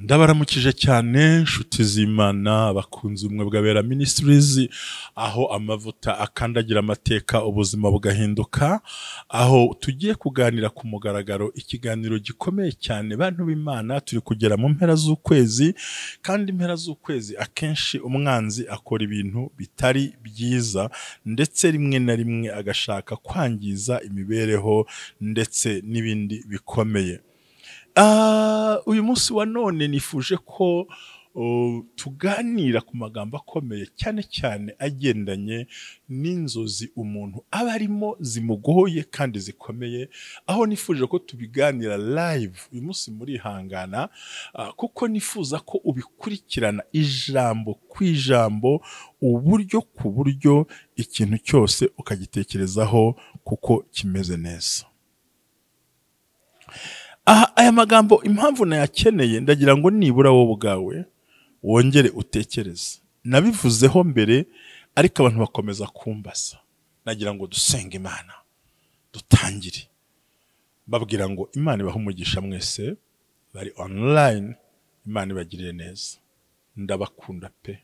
Ndabaramukije cyane nshuti z'Imana, abakunzi ubumwe bw'Abera Ministries, aho amavuta akandagira amateka ubuzima bugahinduka, aho tugiye kuganira ku mugaragaro ikiganiro gikomeye cyane. Bantu b'Imana, turi kugera mu mpera z'ukwezi, kandi impera z'ukwezi akenshi umwanzi akora ibintu bitari byiza, ndetse rimwe na rimwe agashaka kwangiza imibereho ndetse n'ibindi bikomeye. Uyu munsi wa none nifuje ko tuganira ku magambo akomeye cyane cyane agendanye n'inzozi umuntu aba arimo zimugoye kandi zikomeye, aho nifuje ko tubiganira live uyu munsi. Murihangana, kuko nifuza ko ubikurikirana ijambo ku ijambo, uburyo ku buryo, ikintu cyose ukagitekerezaho kuko kimeze neza. Aha aya magambo impamvu nayakeneye, ndagira ngo nibura wowe ubwawe wongere utekereze. Nabivuzeho mbere ariko abantu bakomeza kumbaza. Nagira ngo dusenge Imana dutangire, babwira ngo Imana ibahe umugisha mwese bari online, Imana ibagirire neza, ndabakunda pe.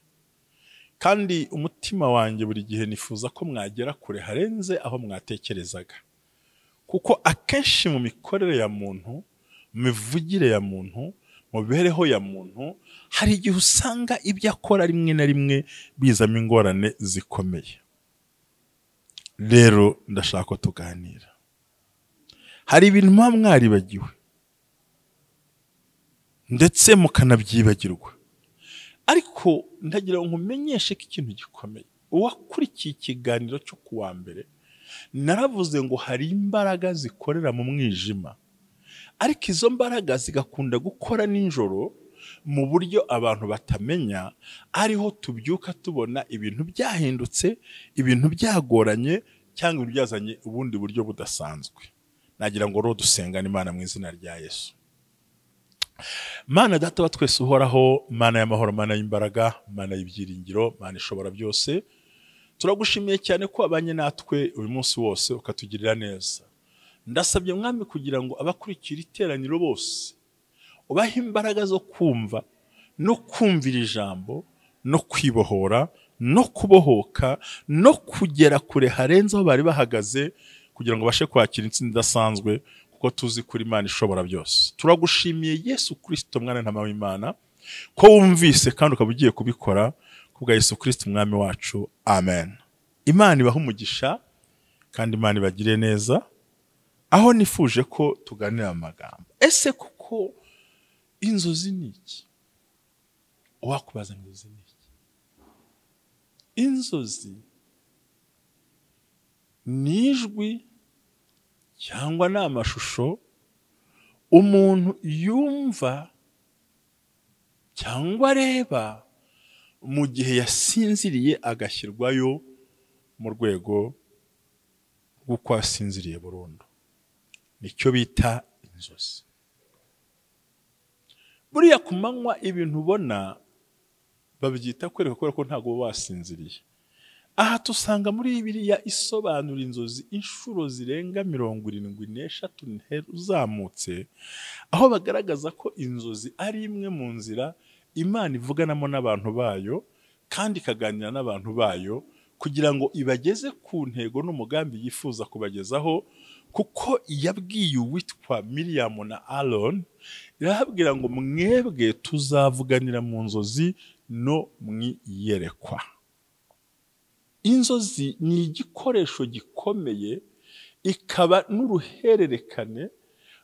Kandi umutima wanjye buri gihe nifuza ko mwagera kure harenze aho mwatekerezaga, kuko akenshi mu mikorere ya muntu, mu mivugire ya muntu, mu mibereho ya muntu, hari igihe usanga ibyo akora rimwe na rimwe bizamo ingorane zikomeye. Rero ndashaka ko tuganira. Hari ibintu muba mwaribagiwe ndetse mukanabyibagirwa, ariko ndagira ngo nkumenyeshe ko ikintu gikomeye. Uwakurikiye ikiganiro cyo kuwa mbere, naravuze ngo hari imbaraga zikorera mu mwijima, ariko izo mbaraga zigakunda gukora nijoro mu buryo abantu batamenya, ariho tubyuka tubona ibintu byahindutse, ibintu byagoranye, cyangwa ibintu byazanye ubundi buryo budasanzwe. Nagira ngo rero dusengane Imana mu izina rya Yesu. Mana Data wa twese uhoraho, Mana y'amahoro, Mana y'imbaraga, Mana y'ibyiringiro, Mana ishobora byose, turagushimiye cyane ko wabanye natwe uyu munsi wose ukatugirira neza. Ndasabye Mwami kugira ngo abakurikira iteraniro bose ubahe imbaraga zo kumva no kumvira ijambo no kwibohora no kubohoka no kugera kure harenze aho bari bahagaze, kugira ngo bashe kwakira intsinzi idasanzwe, kuko tuzi kuri Imana ishobora byose. Turagushimiye Yesu Kristo mwana ntama w'Imana, ko wumvise kandi ukaba ugiye kubikora kubwa Yesu Kristo umwami wacu, amen. Imana ibahe umugisha kandi Imana ibagire neza. Aho nifuje ko tuganira amagambo, ese kuko inzozi ni iki? Uwakubaza inzozi ni iki? Inzozi ni ijwi cyangwa ni amashusho umuntu yumva cyangwa areba mu gihe yasinziriye, agashyirwayo mu rwego rw'uko asinziriye burundu. Nicyo bita inzozi. Buriya ku manywa ibintu ubona babyita kwereka kubera ko ntabwo uba wasinziriye. Aha tusanga muri Bibiliya isobanura inzozi inshuro zirenga 73 uzamutse, aho bagaragaza ko inzozi ari imwe mu nzira Imana ivuganamo n'abantu bayo kandi ikaganira n'abantu bayo kugira ngo ibageze ku ntego n'umugambi yifuza kubagezaho. Kuko yabwiye uwitwa Miriam na Aaron, irababwira ngo mwebwe tuzavuganira mu nzozi no mu iyerekwa. Inzozi ni igikoresho gikomeye, ikaba n'uruhererekane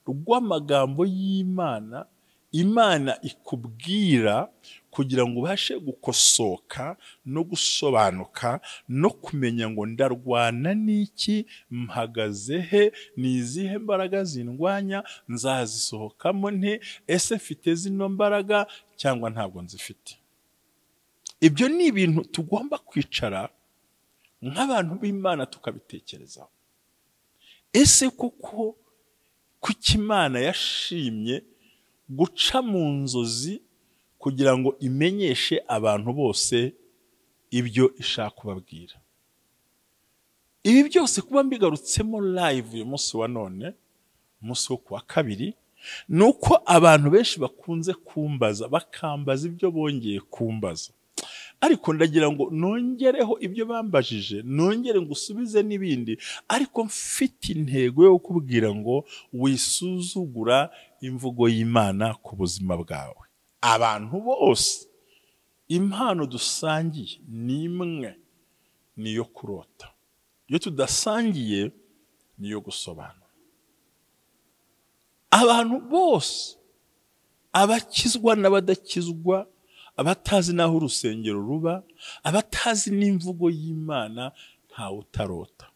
rw'amagambo y'Imana. Imana ikubwira kugira ngo ubashe gukosoka no gusobanuka no kumenya ngo ndarwana n'iki, mpagaze he, ni izihe mbaraga zindwanya, nzazisohokamo nte, ese mfite zino mbaraga cyangwa ntabwo nzifite. Ibyo ni ibintu tugomba kwicara nk'abantu b'Imana tukabitekerezaho. Ese kuko kuki Imana yashimye guca mu nzozi kugira ngo imenyeshe abantu bose ibyo ishaka kubabwira? Ibi byose kuba mbigarutsemo live uyu munsi wa none, umunsi wo kuwa kabiri, Nuko abantu benshi bakunze kumbaza, bakambaza ibyo bongeye kumbaza, ariko ndagira ngo nongereho ibyo bambajije, nongere ngusubize n'ibindi, ariko mfite intego yo kukubwira ngo wisuzugura imvugo y'Imana ku buzima bwawe. Abantu bose impano dusangiye ni imwe, niyo kurota. Iyo tudasangiye niyo gusobanura. Abantu bose, abakizwa n'abadakizwa, abatazi naho urusengero ruba, abatazi n'imvugo y'Imana, ntawe utarota.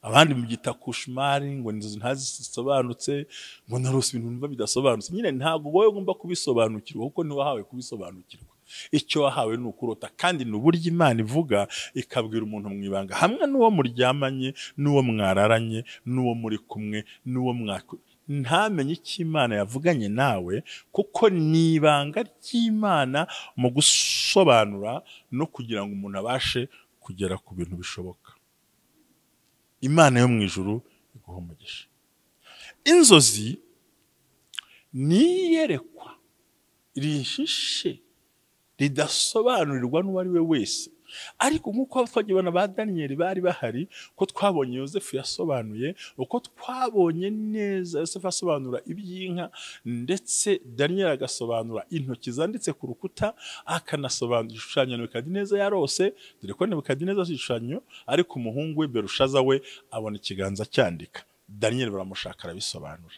Abandi mubyita kushmari, ngo inzozi ntazisobanutse, ngo narose ibintu numva bidasobanutse. Nyine ntabwo wowe ugomba kubisobanukirwa, kuko ntiwahawe kubisobanukirwa. Icyo wahawe ni ukurota, kandi ni uburyo Imana ivuga ikabwira umuntu mu ibanga, hamwe n'uwo muryamanye, n'uwo mwararanye, n'uwo muri kumwe, n'uwo ntamenye icyo Imana yavuganye nawe, kuko ni ibanga ry'Imana mu gusobanura no kugira ngo umuntu abashe kugera ku bintu bishoboka. Imana yo mu ijuru iguha umugisha. Inzozi ni iyerekwa rihishe ridasobanurirwa n'uwo ari we wese. Ariko nk'uko twagiye ubona ba Daniyeli bari bahari, ko twabonye Yosefu yasobanuye, uko twabonye neza Yosefu asobanura iby'inka, ndetse Daniyeli agasobanura intoki zanditse ku rukuta, akanasobanura igishushanyo Nebukadineza yarose, dore ko Nebukadineza si igishushanyo, ariko umuhungu we Berushaza we abona ikiganza cyandika. Daniyeli baramushaka arabisobanura.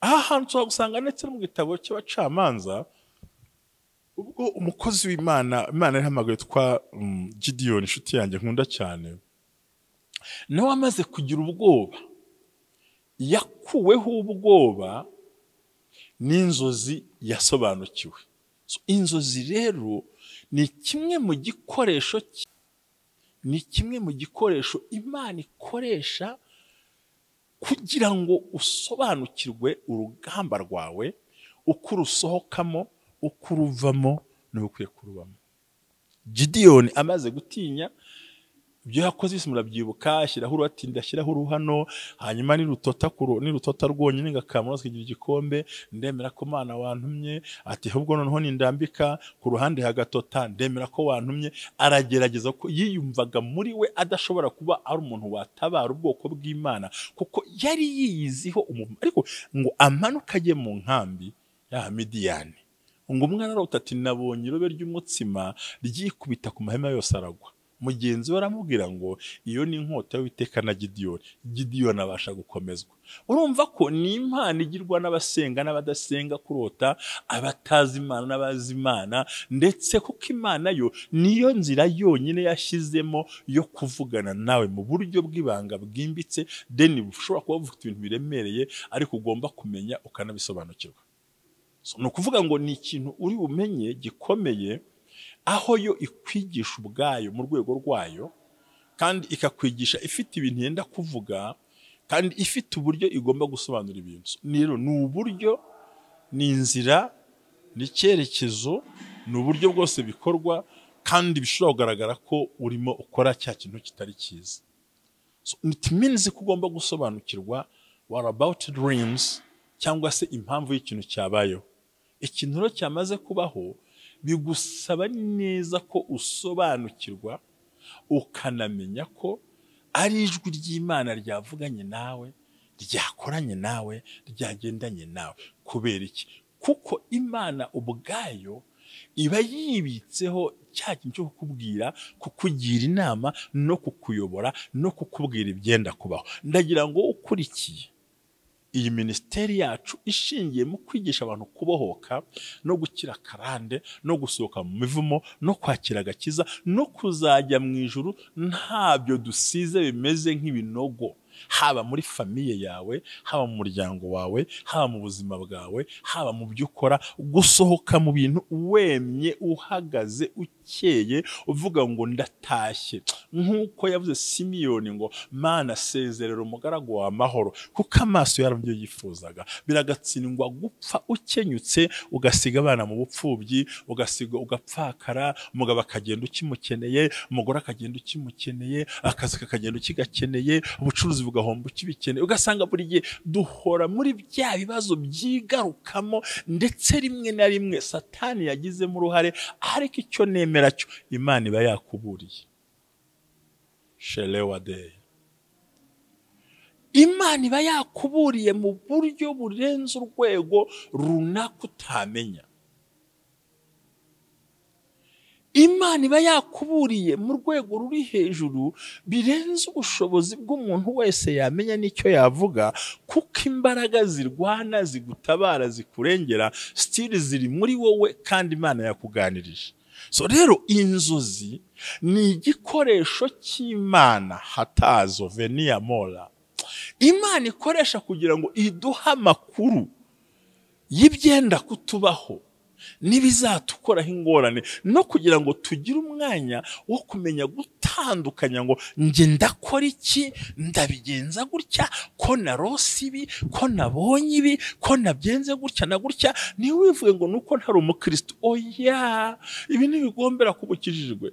Aha hantu ushobora gusanga ndetse no mu gitabo cy'abacamanza, ubwo umukozi w'Imana, Imana yahamagaye twa Gideon, inshuti yanjye nkunda cyane, nawe amaze kugira ubwoba, yakuweho ubwoba n'inzozi yasobanukiwe. So, inzozi rero ni kimwe mu gikoresho, ni kimwe mu gikoresho Imana ikoresha kugira ngo usobanukirwe urugamba rwawe, uko urusohokamo, uko uruvamo n'ukwiye kurubamo. Gideon amaze gutinya ibyo yakoze bise murabyibuka, ashyiraho urutinda, ashyiraho uruhano, hanyuma nirutota rwonyine ngakamura kigira igikombe, ndemera ko Mana wantumye, ati ahubwo noneho nindambika ku ruhande hagatota, ndemera ko wantumye. Aragerageza ko yiyumvaga muri we adashobora kuba ari umuntu watabara ubwoko bw'Imana, kuko yari yiyiziho umuvumo. Ariko ngo amanuka ajye mu nkambi ya Midiyani, ngo umwana arota ati nabonye irobe ry'umutsima ryikubita ku mahema yose aragwa. Mugenzi we aramubwira ngo iyo ni inkota y'Uwiteka na Gideon. Gideon abasha gukomezwa. Urumva ko ni impano igirwa n'abasenga n'abadasenga kurota, abatazi Imana n'abazi Imana, ndetse kuko Imana yo niyo nzira yonyine yashyizemo yo kuvugana nawe mu buryo bw'ibanga bwimbitse, deni ushobora kuba ufite ibintu biremereye ariko ugomba kumenya ukanabisobanukirwa. So, ni ukuvuga ngo ni ikintu uri bumenye gikomeye, aho yo ikwigisha ubwayo mu rwego rwayo, kandi ikakwigisha ifite ibintu yenda kuvuga, kandi ifite uburyo igomba gusobanura ibintu. Rero ni uburyo, ni inzira, ni icyerekezo, ni uburyo bwose bikorwa, kandi bishobora kugaragara ko urimo ukora cya kintu kitari cyiza. So, it means ko ugomba gusobanukirwa what about dreams, cyangwa se impamvu y'ikintu cyabayeho. Ikintu rero cyamaze kubaho bigusaba neza ko usobanukirwa, ukanamenya ko ari ijwi ry'Imana ryavuganye nawe, ryakoranye nawe, ryagendanye nawe. Kubera iki? Kuko Imana ubwayo iba yibitseho cya kintu cyo kukubwira, kukugira inama, no kukuyobora, no kukubwira ibyenda kubaho. Ndagira ngo ukurikiye iyi minisiteri yacu ishingiye mu kwigisha abantu kubohoka no gukira karande no gusohoka mu mivumo no kwakira agakiza no kuzajya mu ijuru ntabyo dusize bimeze nk'ibinogo, haba muri famiye yawe, haba mu muryango wawe, haba mu buzima bwawe, haba mu byo ukora, gusohoka mu bintu wemye, uhagaze, ukeye, uvuga ngo ndatashye. Nk'uko yavuze Simiyoni ngo Mana sezerera umugaragu wa mahoro, kuko amaso yarabyo yifuzaga. Biragatsindwa gupfa ukenyutse, ugasiga abana mu bupfubyi, ugasiga ugapfakara, umugabo akagenda ukimukeneye, umugore akagenda ukimukeneye, akazi kakagenda ukigakeneye, ubucuruzi ugahomba ukibikeneye, ugasanga buri gihe duhora muri bya bibazo byigarukamo, ndetse rimwe na rimwe Satani yagizemo uruhare. Ariko icyo nemera cyo, Imana iba yakuburiye. Shelewade, Imana iba yakuburiye mu buryo burenze urwego runaka utamenya. Imana iba yakuburiye mu rwego ruri hejuru birenze ubushobozi bw'umuntu wese yamenya n'icyo yavuga, kuko imbaraga zirwana, zigutabara, zikurengera still ziri muri wowe, kandi Imana yakuganirije. So rero inzozi ni igikoresho cy'Imana hatazo venia mola, Imana ikoresha kugira ngo iduhe amakuru y'ibyenda kutubaho n'ibizatukoraho ingorane, no kugira ngo tugire umwanya wo kumenya gutandukanya ngo nge ndakora iki, ndabigenza gutya, ko narose ibi, ko nabonye ibi, ko nabyenze gutya na gutya. Ntiwivuge ngo nuko ntari umukristo. Oya, ibi ntibigombera kuba ukijijwe.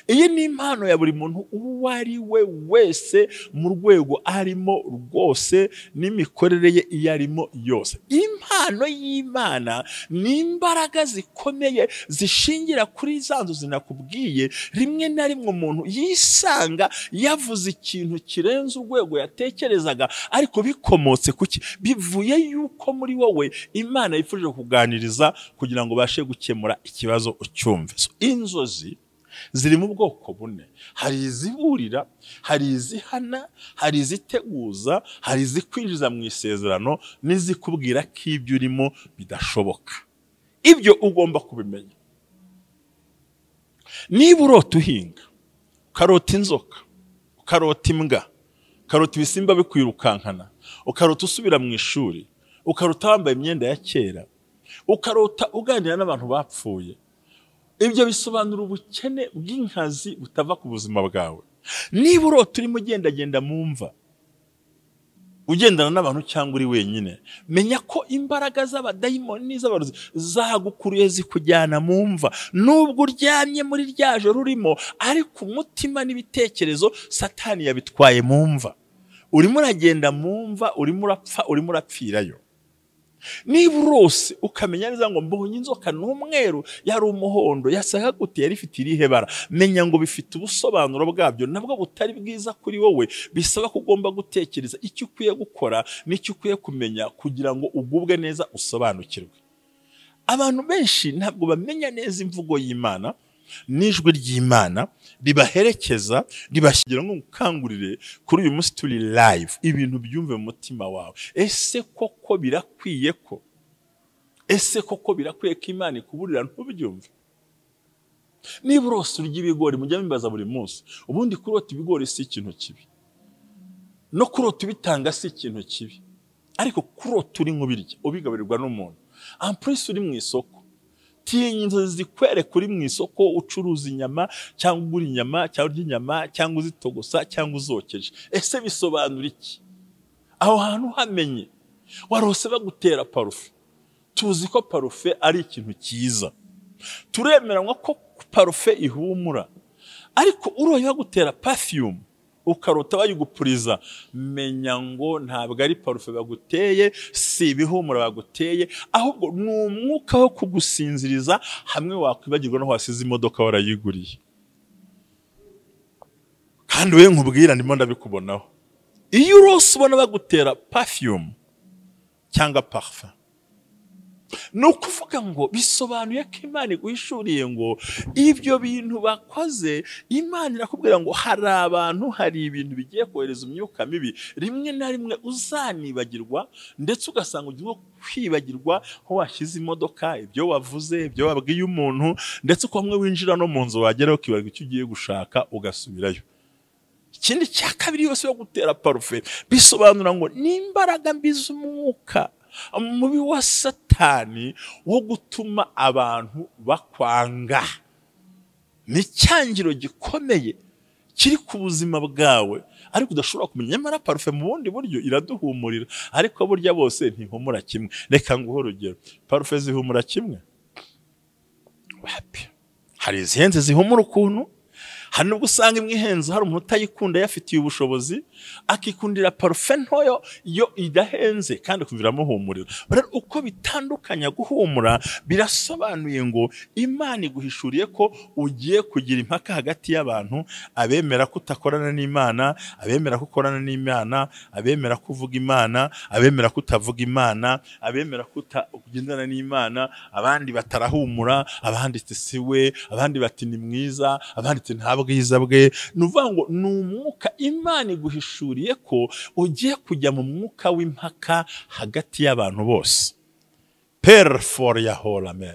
Iyi ni impano ya buri muntu uwo ari we wese mu rwego arimo rwose n'imikorere ye iyo arimo yose. Impano y'Imana ni imbaraga zikomeye zishingira kuri za nzu zinakubwiye. Rimwe na rimwe umuntu yisanga yavuze ikintu kirenze urwego yatekerezaga, ariko bikomotse kuki? Bivuye yuko muri wowe Imana yifuje kuganiriza kugira ngo ubashe gukemura ikibazo ucyumve. So, inzozi ziri mu bwoko bune: hari iziburira, hari izihana, hari iziteguza, hari izikwinjiza mu isezerano, n'izikubwira ko ibyo urimo bidashoboka. Ibyo ugomba kubimenya. Niba urota uhinga, ukarota inzoka, ukarota imbwa, ukarota ibisimba bikwirukankana, ukarota usubira mu ishuri, ukarota wambaye imyenda ya kera, ukarota uganira n'abantu bapfuye, ibyo bisobanura ubukene bw'inkazi butava ku buzima bwawe. Niba urota urimo ugendagenda mu mva, ugendana n'abantu cyangwa uri wenyine, menya ko imbaraga z'abadayimoni n'iz'abarozi zagukuruye zikujyana mu mva. Nubwo uryamye muri rya joro urimo, ariko umutima n'ibitekerezo Satani yabitwaye mu mva. Urimo uragenda mu mva, urimo urapfa, urimo urapfirayo. Niba urose ukamenya neza ngo mbonye inzoka n'umweru, yari umuhondo, yasaga gute, yari ifite irihe bara, menya ngo bifite ubusobanuro bwabyo nabwo butari bwiza kuri wowe. Bisaba ko ugomba gutekereza icyo ukwiye gukora n'icyo ukwiye kumenya kugira ngo ugubwe neza, usobanukirwe. Abantu benshi ntabwo bamenya neza imvugo y'Imana n'ijwi ry'Imana ribaherekeza, ribashyira ngo ukangurire. Kuri uyu munsi turi live, ibintu byumve mu mutima wawe. Ese koko birakwiye ko, ese koko birakwiye ko Imana ikuburira ntubyumve? Niba urose urya ibigori, mujya mbibaza buri munsi, ubundi kurota ibigori si ikintu kibi, no kurota ubitanga si ikintu kibi, ariko kurota uri nk'ubirya ubigaburirwa n'umuntu, en plus uri mu isoko, tinya inzozi zikwereka uri mu isoko ucuruza inyama, cyangwa ugura inyama, cyangwa urya inyama, cyangwa uzitogosa, cyangwa uzokeje. Ese bisobanura iki? Aho hantu hamenye. Warose bagutera parufe. Tuzi ko parufe ari ikintu cyiza, turemeranywa ko parufe ihumura, ariko uroye bagutera perfume ukarota bayigupuriza, menya ngo ntabwo ari parufe baguteye, si ibihumura baguteye, ahubwo ni umwuka wo kugusinziriza hamwe wakwibagirwa no wasize imodoka warayiguriye. Kandi we nkubwira ndimo ndabikubonaho. Iyo urose ubona bagutera perfume cyangwa parfum, ni ukuvuga ngo bisobanuye ko Imana iguhishuriye ngo ibyo bintu bakoze. Imana irakubwira ngo hari abantu, hari ibintu bigiye kohereza imyuka mibi, rimwe na rimwe uzanibagirwa, ndetse ugasanga ugiye kwibagirwa aho washyize imodoka, ibyo wavuze, ibyo wabwiye umuntu, ndetse uko hamwe winjira no mu nzu wageraho ukibagirwa icyo ugiye gushaka ugasubirayo. Ikindi cya kabiri, yose yo gutera parufe bisobanura ngo ni imbaraga mbi z'umwuka mubi wa Satani wo gutuma abantu bakwanga. Ni icyangiro gikomeye kiri ku buzima bwawe, ariko udashobora kumenya. Nyamara parufe mu bundi buryo iraduhumurira, ariko burya bose ntihumura kimwe. Reka nguhe urugero, parufe zihumura kimwe? Wapi. Hari izihenze zihumura ukuntu, Hari nubwo usanga imwe ihenze hari umuntu utayikunda yafitiye ubushobozi, akikundira parufe ntoyo yo idahenze kandi kumva iramuhumurira. Rero uko bitandukanya guhumura birasobanuye ngo Imana iguhishuriye ko ugiye kugira impaka hagati y'abantu, abemera ko utakorana n'Imana, abemera ko ukorana n'Imana, abemera ko uvuga Imana, abemera ko utavuga Imana, abemera ko utagendana n'Imana, abandi batarahumura, abandi si we, abandi bati ni mwiza, abandi ati nta bwiza bwe. Ni ukuvuga ngo ni umwuka Imana iguhishuriye ko ugiye kujya mu mwuka w'impaka hagati y'abantu bose. Perfor ya holame.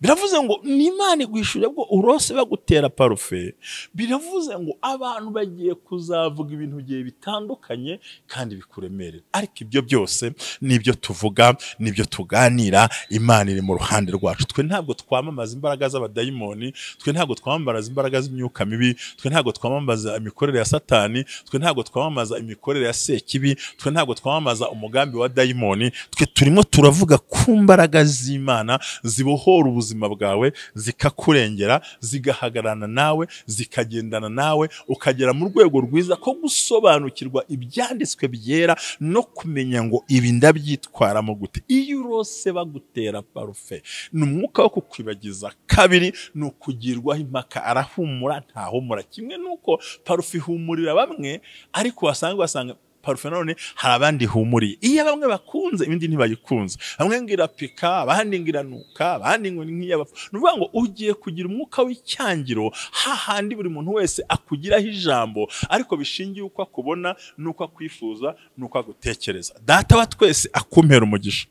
Biravuze ngo ni Imana iguhishuriye ko urose bagutera parufe, biravuze ngo abantu bagiye kuzavuga ibintu bigiye bitandukanye kandi bikuremerera. Ariko ibyo byose nibyo tuvuga, nibyo tuganira, Imana iri mu ruhande rwacu. Twe ntabwo twamamaza imbaraga z'abadayimoni, twe ntabwo twamamaza imbaraga z'imyuka mibi, twe ntabwo twamamaza imikorere ya Satani, twe ntabwo twamamaza imikorere ya Sekibi, twe ntabwo twamamaza umugambi wa dayimoni. Twe turimo turavuga ku mbaraga z'Imana zibohora ubuzima bwawe, zikakurengera, zigahagararana nawe, zikagendana nawe, ukagera mu rwego rwiza ko gusobanukirwa ibyanditswe byera no kumenya ngo ibi ndabyitwaramo gute. Iyo urose bagutera parufe ni umwuka wo kukwibagiza. Kabiri ni ukugirwaho impaka, arahumura ntahumura. Kimwe nuko parufe ihumurira bamwe, ariko wasanga parufe none hari abandi humuriye. Iyo bamwe bakunze ibindi ntibayikunze, bamwe ngira pika, abandi ngira nuka, abandi ngo nk'iyabapfu. Ni ukuvuga ngo ugiye kugira umwuka w'icyangiro hahandi buri muntu wese akugiraho ijambo, ariko bishingiye uko akubona n'uko akwifuza n'uko agutekereza. Data wa twese akumpera umugisha.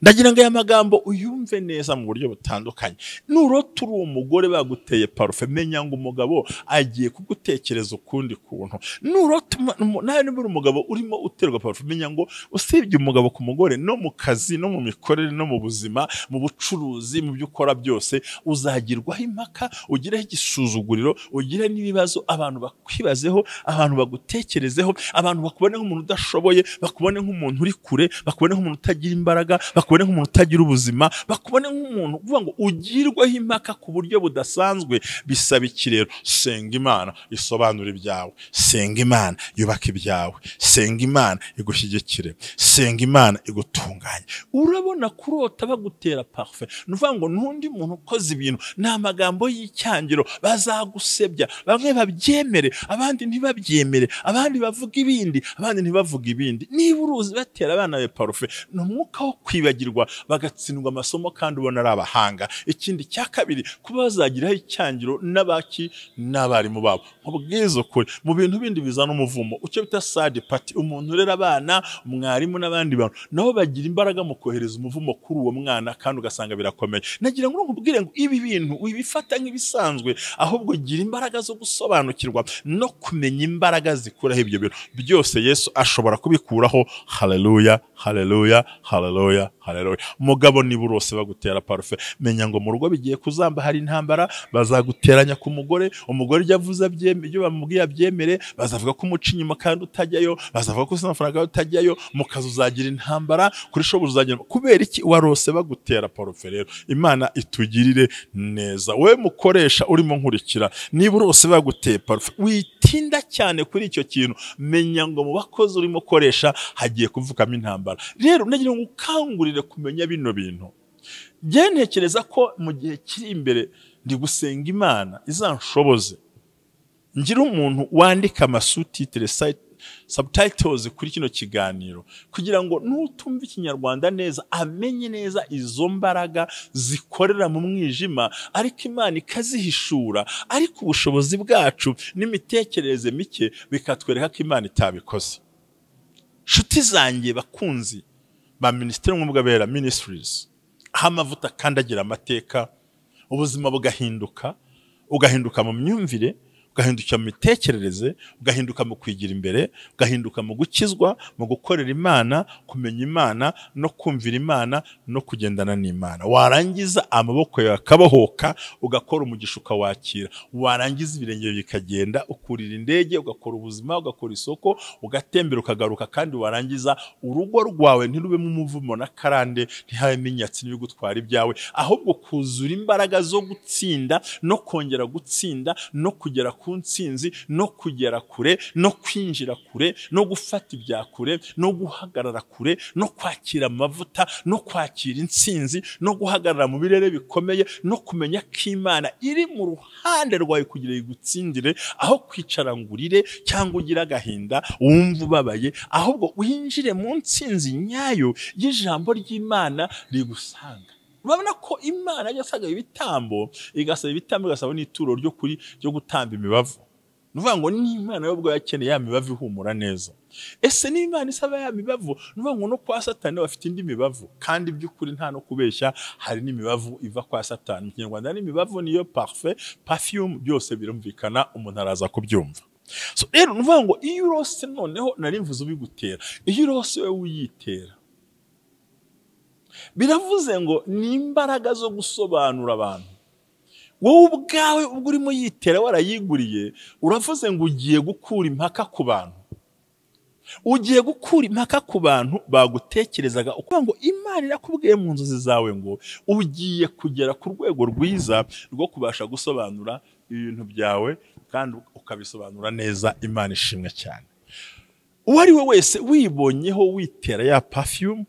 Ndagira ngo aya magambo uyumve neza mu buryo butandukanye. Nurota uri umugore baguteye parufe, menya ngo umugabo agiye kugutekereza ukundi kuntu. Nurota nawe niba uri umugabo urimo uterwa parufe, menya ngo usibye umugabo ku mugore, no mu kazi, no mu mikorere, no mu buzima, mu bucuruzi, mu byo ukora byose, uzagirwaho impaka, ugireho igisuzuguriro, ugire n'ibibazo, abantu bakwibazeho, abantu bagutekerezeho, abantu bakubone nk'umuntu udashoboye, bakubone nk'umuntu uri kure, bakubone nk'umuntu utagira imbaraga, bakubone nk'umuntu utagira ubuzima, bakubone nk'umuntu uvuga ngo ugirweho impaka ku buryo budasanzwe. Bisaba iki rero? Senga Imana isobanura ibyawe, senga Imana yubaka ibyawe, senga Imana igushyigikire, senga Imana igutunganye. Urabona kurota bagutera parufe, ni ukuvuga ngo n'undi muntu ukoze ibintu ni amagambo y'icyangiro, bazagusebya, bamwe babyemere, abandi ntibabyemere, abandi bavuga ibindi, abandi ntibavuga ibindi. Niba uruzi batera abana be parufe, ni umwuka wo kwibagirwa, bagatsindwa amasomo kandi ubona ari abahanga. Ikindi cya kabiri, kuba bazagiraho icyangiro n'abaki n'abarimu babo. Nkubwize ukuri, mu bintu bindi bizana umuvumo, icyo bita sad party, umuntu urera abana, mwarimu n'abandi bantu nabo bagira imbaraga mu kohereza umuvumo kuri uwo mwana, kandi ugasanga birakomeye. Nagira ngo nkubwire ngo ibi bintu wibifata nk'ibisanzwe, ahubwo gira imbaraga zo gusobanukirwa no kumenya imbaraga zikuraho ibyo bintu byose. Yesu ashobora kubikuraho. Haleluya, haleluya, haleluya, haleluya. Mugabo niba urose bagutera parufe, menya ngo mu rugo bigiye kuzamba, hari intambara, bazaguteranya ku mugore, umugore ibyo avuze ibyo bamubwiye abyemere, bazavuga ko umuca inyuma kandi utajyayo, bazavuga ko usana amafaranga utajyayo, mu kazi uzagira intambara, kuri shobuja uzagira. Kubera iki warose bagutera parufe? Rero Imana itugirire neza. We mukoresha urimo nkurikira, niba urose baguteye parufe, witinda cyane kuri icyo kintu, menya ngo mu bakozi urimo koresha hagiye kuvukamo intambara. Rero ndagira ngo ukangurire kumenya bino bintu. Njye ntekereza ko mu gihe kiri imbere ndi gusenga Imana izanshoboze ngira umuntu wandika amasutitire subtitles kuri kino kiganiro, kugira ngo nutumva ikinyarwanda neza amenye neza izo mbaraga zikorera mu mwijima, ariko Imana ikazihishura, ariko ubushobozi bwacu n'imitekerereze mike bikatwereka ko Imana itabikoze. Nshuti zanjye bakunzi ba Minisiteri y'Ubumwe Ministries, aho amavuta akandagira amateka, ubuzima bugahinduka, ugahinduka mu myumvire, ugahinduka mu mitekerereze, ugahinduka mu kwigira imbere, ugahinduka mu gukizwa, mu gukorera Imana, kumenya Imana no kumvira Imana no kugendana n'Imana. Warangiza amaboko yawe akabohoka, ugakora umugisha ukawakira, warangiza ibirenge bikagenda, ukurira indege, ugakora ubuzima, ugakora isoko, ugatembera, ukagaruka, kandi warangiza urugo rwawe ntirubemo umuvumo na karande, ntihabemo inyatsi n'ibigutwara ibyawe, ahubwo kuzura imbaraga zo gutsinda no kongera gutsinda no kugera ku ntsinzi no kugera kure no kwinjira kure no gufata ibya kure no guhagarara kure no kwakira amavuta no kwakira intsinzi no guhagarara mu birere bikomeye no kumenya ko Imana iri mu ruhande rwawe kugira igutsindire, aho kwicara ngurire cyangwa ugira agahinda wumva ubabaye, ahubwo winjire mu ntsinzi nyayo y'ijambo ry'Imana rigusanga. Urabona ko Imana yasaga ibitambo, igasaba ibitambo, igasaba n'ituro ryo kuri ryo gutamba imibavu. Nuvuga ngo ni Imana yo ubwo yakeneye ya mibavu ihumura neza. Ese ni Imana isaba ya mibavu? Nuvuga ngo no kwa Satani bafite indi mibavu, kandi by'ukuri nta no kubeshya, hari n'imibavu iva kwa Satani. Mu Kinyarwanda n'imibavu niyo parfait, perfume, byose birumvikana, umuntu araza kubyumva. So rero nuvuga ngo iyo urose, noneho nari mvuze ubigutera, iyo urose we uyitera, biravuze ngo ni imbaraga zo gusobanura abantu. Wowe ubwawe ubwo urimo yitera warayiguriye, uravuze ngo ugiye gukura impaka ku bantu. Ugiye gukura impaka ku bantu bagutekerezaga, ukuvuga ngo Imana irakubwiye mu nzozi zawe ngo ugiye kugera ku rwego rwiza rwo kubasha gusobanura ibintu byawe kandi ukabisobanura neza. Imana ishimwe cyane. Uwo ari we wese wibonyeho witera ya perfume,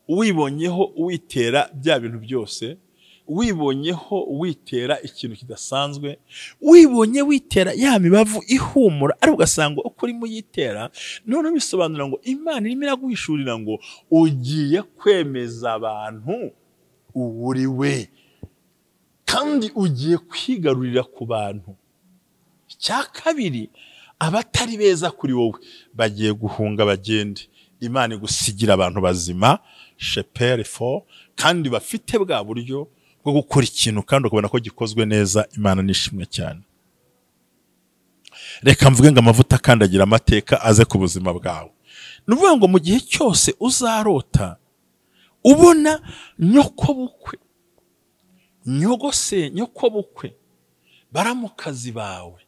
wibonyeho witera bya bintu byose, wibonyeho witera ikintu kidasanzwe, wibonye witera ya mibavu ihumura, ari ugasanga uko urimo yitera, none bisobanura ngo Imana irimo iraguhishurira ngo ugiye kwemeza abantu uri we, kandi ugiye kwigarurira ku bantu. Icya kabiri, abatari beza kuri wowe bagiye guhunga bagende. Imana igusigira abantu bazima, shepere fo, kandi bafite bwa buryo bwo gukora ikintu kandi ukabona ko gikozwe neza. Imana nishimwe cyane. Reka mvuge ngo amavuta akandagira amateka aze ku buzima bwawe. Ni ukuvuga ngo mu gihe cyose uzarota ubona nyokobukwe, nyogose, nyokobukwe, baramukazi bawe,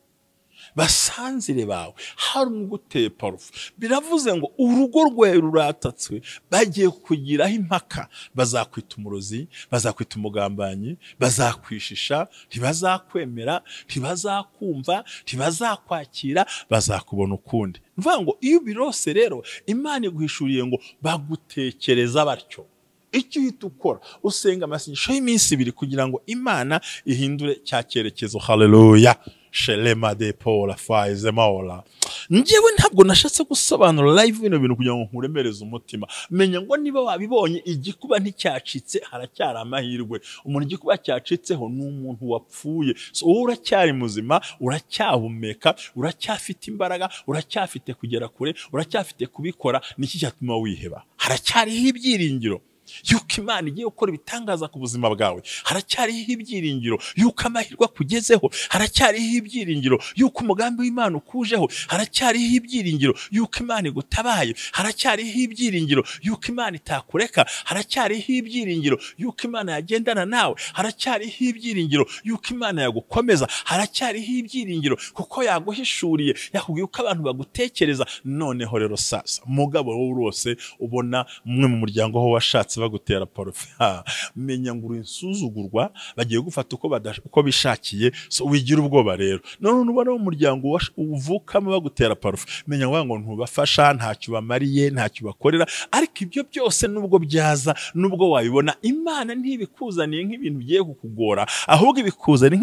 basanzire bawe, hari umuguteye parufe, biravuze ngo urugo rwawe ruratatswe, bagiye kugiraho impaka, bazakwita umurozi, bazakwita umugambanyi, bazakwishisha, ntibazakwemera, ntibazakumva, ntibazakwakira, bazakubona ukundi. Mvuga ngo iyo ubirose rero, Imana iguhishuriye ngo bagutekereza batyo. Icyo uhita ukora, usenga amasengesho y'iminsi ibiri kugira ngo Imana ihindure cya cyerekezo. Haleluya. Shelema de Paula faize maola. Njyewe ntabwo nashatse gusobanura live bino bintu kugira ngo nkuremereze umutima. Menya ngo niba wabibonye igikuba nticyacitse, haracyari amahirwe. Umuntu igikuba cyacitseho ni umuntu wapfuye. So wowe uracyari muzima, uracyahumeka, uracyafite imbaraga, uracyafite kugera kure, uracyafite kubikora. Niki cyatuma wiheba? Haracyariho ibyiringiro yuko Imana igiye gukora ibitangaza ku buzima bwawe. Haracyariho ibyiringiro yuko amahirwe akugezeho. Haracyariho ibyiringiro yuko umugambi w'Imana ukujeho. Haracyariho ibyiringiro yuko Imana igutabaye. Haracyariho ibyiringiro yuko Imana itakureka. Haracyariho ibyiringiro yuko Imana yagendana nawe. Haracyariho ibyiringiro yuko Imana yagukomeza. Haracyariho ibyiringiro kuko yaguhishuriye, yakubwiye uko abantu bagutekereza. Noneho rero sasa, mugabo wowe urose ubona umwe mu muryango ho washatse bagutera parufe, menya ngo urinsuzugurwa, bagiye gufata uko bishakiye. So wigira ubwoba rero. None ubona mu muryango uvukamo bagutera parufe, menya ngo ntubafasha, ntacyo bamariye, ntacyo bakorera. Ariko ibyo byose nubwo byaza, nubwo wabibona, Imana ntibikuzaniye nk'ibintu bigiye kukugora, ahubwo ibikuzaniye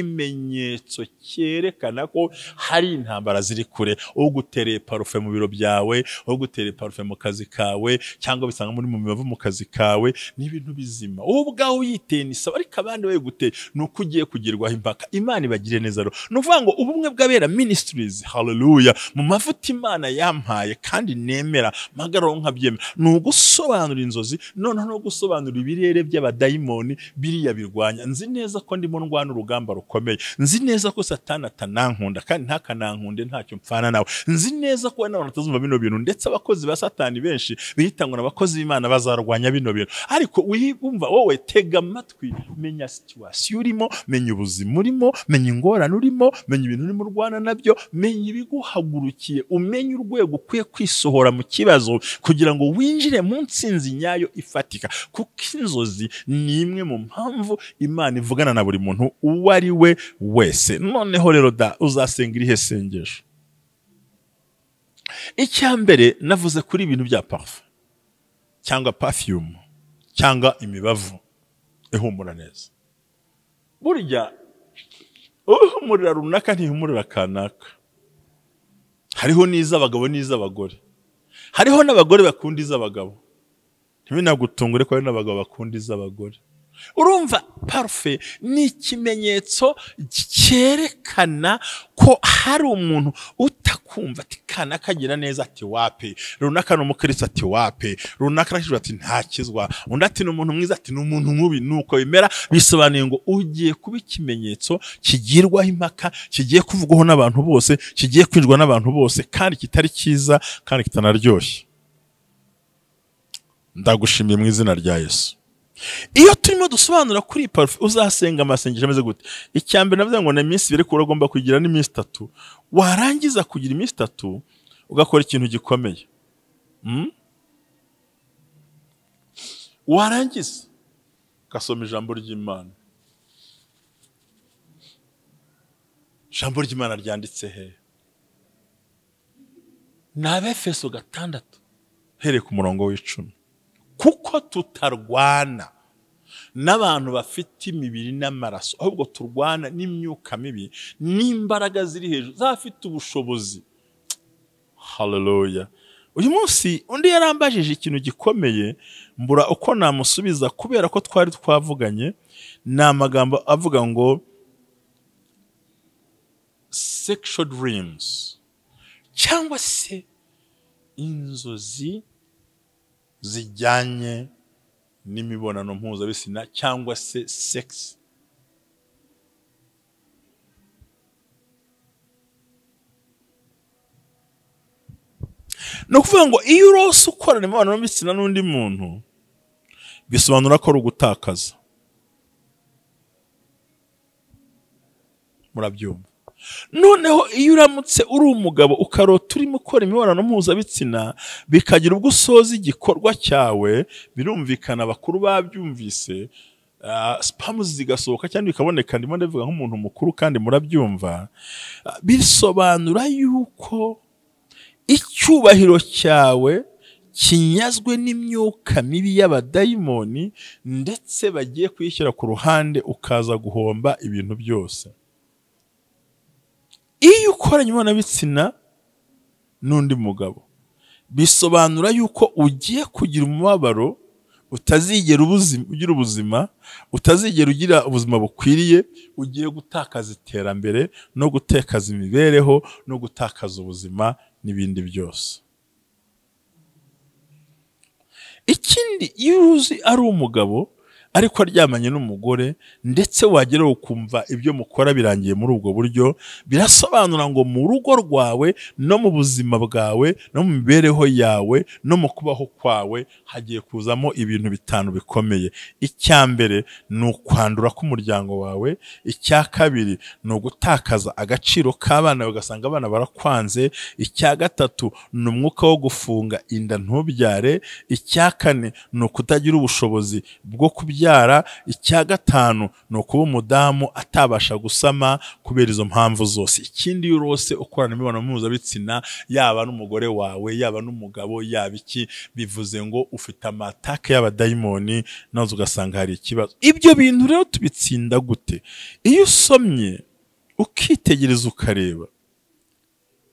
nk'ikimenyetso cyerekana ko hari intambara ziri kure. Ugutereye parufe mu biro byawe, ugutereye parufe mu kazi kawe, cyangwa bisanga muri mu mibavu mu kazi kawe, ni ibintu bizima. Wowe ubwawe uyiteye ni sawa, ariko abandi bayiguteye ni uko ugiye kugirwaho impaka. Imana ibagire neza rero. Ni ukuvuga ngo ubumwe bw'abera ministries, haleluya, mu mavuta Imana yampaye kandi nemera, mpagararaho nkabyemera, ni ugusobanura inzozi, noneho no gusobanura ibirere by'abadayimoni biriya birwanya. Nzi neza ko ndimo ndwana urugamba rukomeye, nzi neza ko Satani atanankunda kandi ntakanankunde, ntacyo mpfana nawe. Nzi neza ko n'abantu batazumva bino bintu, ndetse abakozi ba Satani benshi bihitangwa n'abakozi b'Imana bazarwanya Nzarwanya bino bintu. Ariko wumva wowe tega amatwi, menya situation urimo, menya ubuzima urimo, menya ingorane urimo, menya ibintu urimo urwana nabyo, menya ibiguhagurukiye, umenye urwego ukwiye kwisohora mu kibazo kugira ngo winjire mu ntsinzi nyayo ifatika. Kuko inzozi ni imwe mu mpamvu Imana ivugana na buri muntu uwo ari we wese. Noneho rero da uzasenga irihe sengesho? Icya mbere navuze kuri ibintu bya parfum cyangwa perfume cyangwa imibavu ihumura neza. Burya uhumurira runaka ntihumurira kanaka. Hariho n'iz'abagabo n'iz'abagore. Hariho n'abagore bakunda iz'abagabo. Ntibinagutungure ko hari n'abagabo bakunda iz'abagore. Urumva parfum ni ikimenyetso cyerekana ko hari umuntu utakumva ati kanaka agira neza ati wape, runaka ni umukristo ati wape, runaka arakijwe ati ntakizwa, undi ati ni umuntu mwiza ati ni umuntu mubi. Nuko bimera, bisobanuye ngo ugiye kuba ikimenyetso kigirwaho impaka, kigiye kuvugwaho n'abantu bose, kigiye kwinjwa n'abantu bose, kandi kitari cyiza kandi kitanaryoshye. Ndagushimiye mu izina rya Yesu. Iyo turimo dusobanura kuri parfum, uzasenga amasengesho ameze gute? Icya mbere navuze ngo ni iminsi ibiri, kuko ugomba kugira n'iminsi itatu. Warangiza kugira iminsi itatu ugakora ikintu gikomeye. Warangiza ugasoma ijambo ry'Imana. Ijambo ry'Imana ryanditse he? Ni Abefeso 6 hereye ku murongo w'10. Kuko tutarwana n'abantu bafite imibiri n'amaraso, ahubwo turwana n'imyuka mibi n'imbaraga ziri hejuru zafite ubushobozi. Haleluya. Uyu munsi undi yarambajije ikintu gikomeye, mbura uko namusubiza kubera ko twari twavuganye. Ni amagambo avuga ngo sexual dreams cyangwa se inzozi zijyanye n'imibonano mpuzabitsina cyangwa se sex. Ni ukuvuga ngo iyo urose ukorana imibonano mpuzabitsina n'undi muntu, bisobanura ko ari ugutakaza. Murabyumva? Noneho iyo uramutse uri umugabo ukarota urimo ukora imibonano mpuzabitsina bikagira ubwo usoza igikorwa cyawe, birumvikana abakuru babyumvise, spamu zigasohoka cyangwa bikaboneka. Ndimo ndavuga nk'umuntu mukuru kandi murabyumva. Bisobanura yuko icyubahiro cyawe kinyazwe n'imyuka mibi y'abadayimoni, ndetse bagiye kuyishyira ku ruhande ukaza guhomba ibintu byose. Iyo ukoranye imibonano mpuzabitsina n'undi mugabo, bisobanura yuko ugiye kugira umubabaro, utazigera ugira ubuzima, utazigera ugira ubuzima bukwiriye, ugiye gutakaza iterambere no gutekaza imibereho no gutakaza ubuzima n'ibindi byose. Ikindi, iyo uzi ari umugabo ariko aryamanye n'umugore, ndetse wagera ukumva ibyo mukora birangiye muri ubwo buryo, birasobanura ngo mu rugo rwawe no mu buzima bwawe no mu mibereho yawe no mu kubaho kwawe hagiye kuzamo ibintu bitanu bikomeye. Icya mbere ni ukwandura k'umuryango wawe. Icya kabiri ni ugutakaza agaciro k'abana, ugasanga abana barakwanze. Icya gatatu ni umwuka wo gufunga inda ntubyare. Icya kane ni ukutagira ubushobozi bwo kubyara. Icya gatanu ni ukuba umudamu atabasha gusama kubera izo mpamvu zose. Ikindi, iyo urose ukorana imibonano mpuzabitsina, yaba n'umugore wawe, yaba n'umugabo, yaba iki, bivuze ngo ufite amatake y'abadayimoni, nazo ugasanga hari ikibazo. Ibyo bintu rero tubitsinda gute? Iyo usomye ukitegereza ukareba,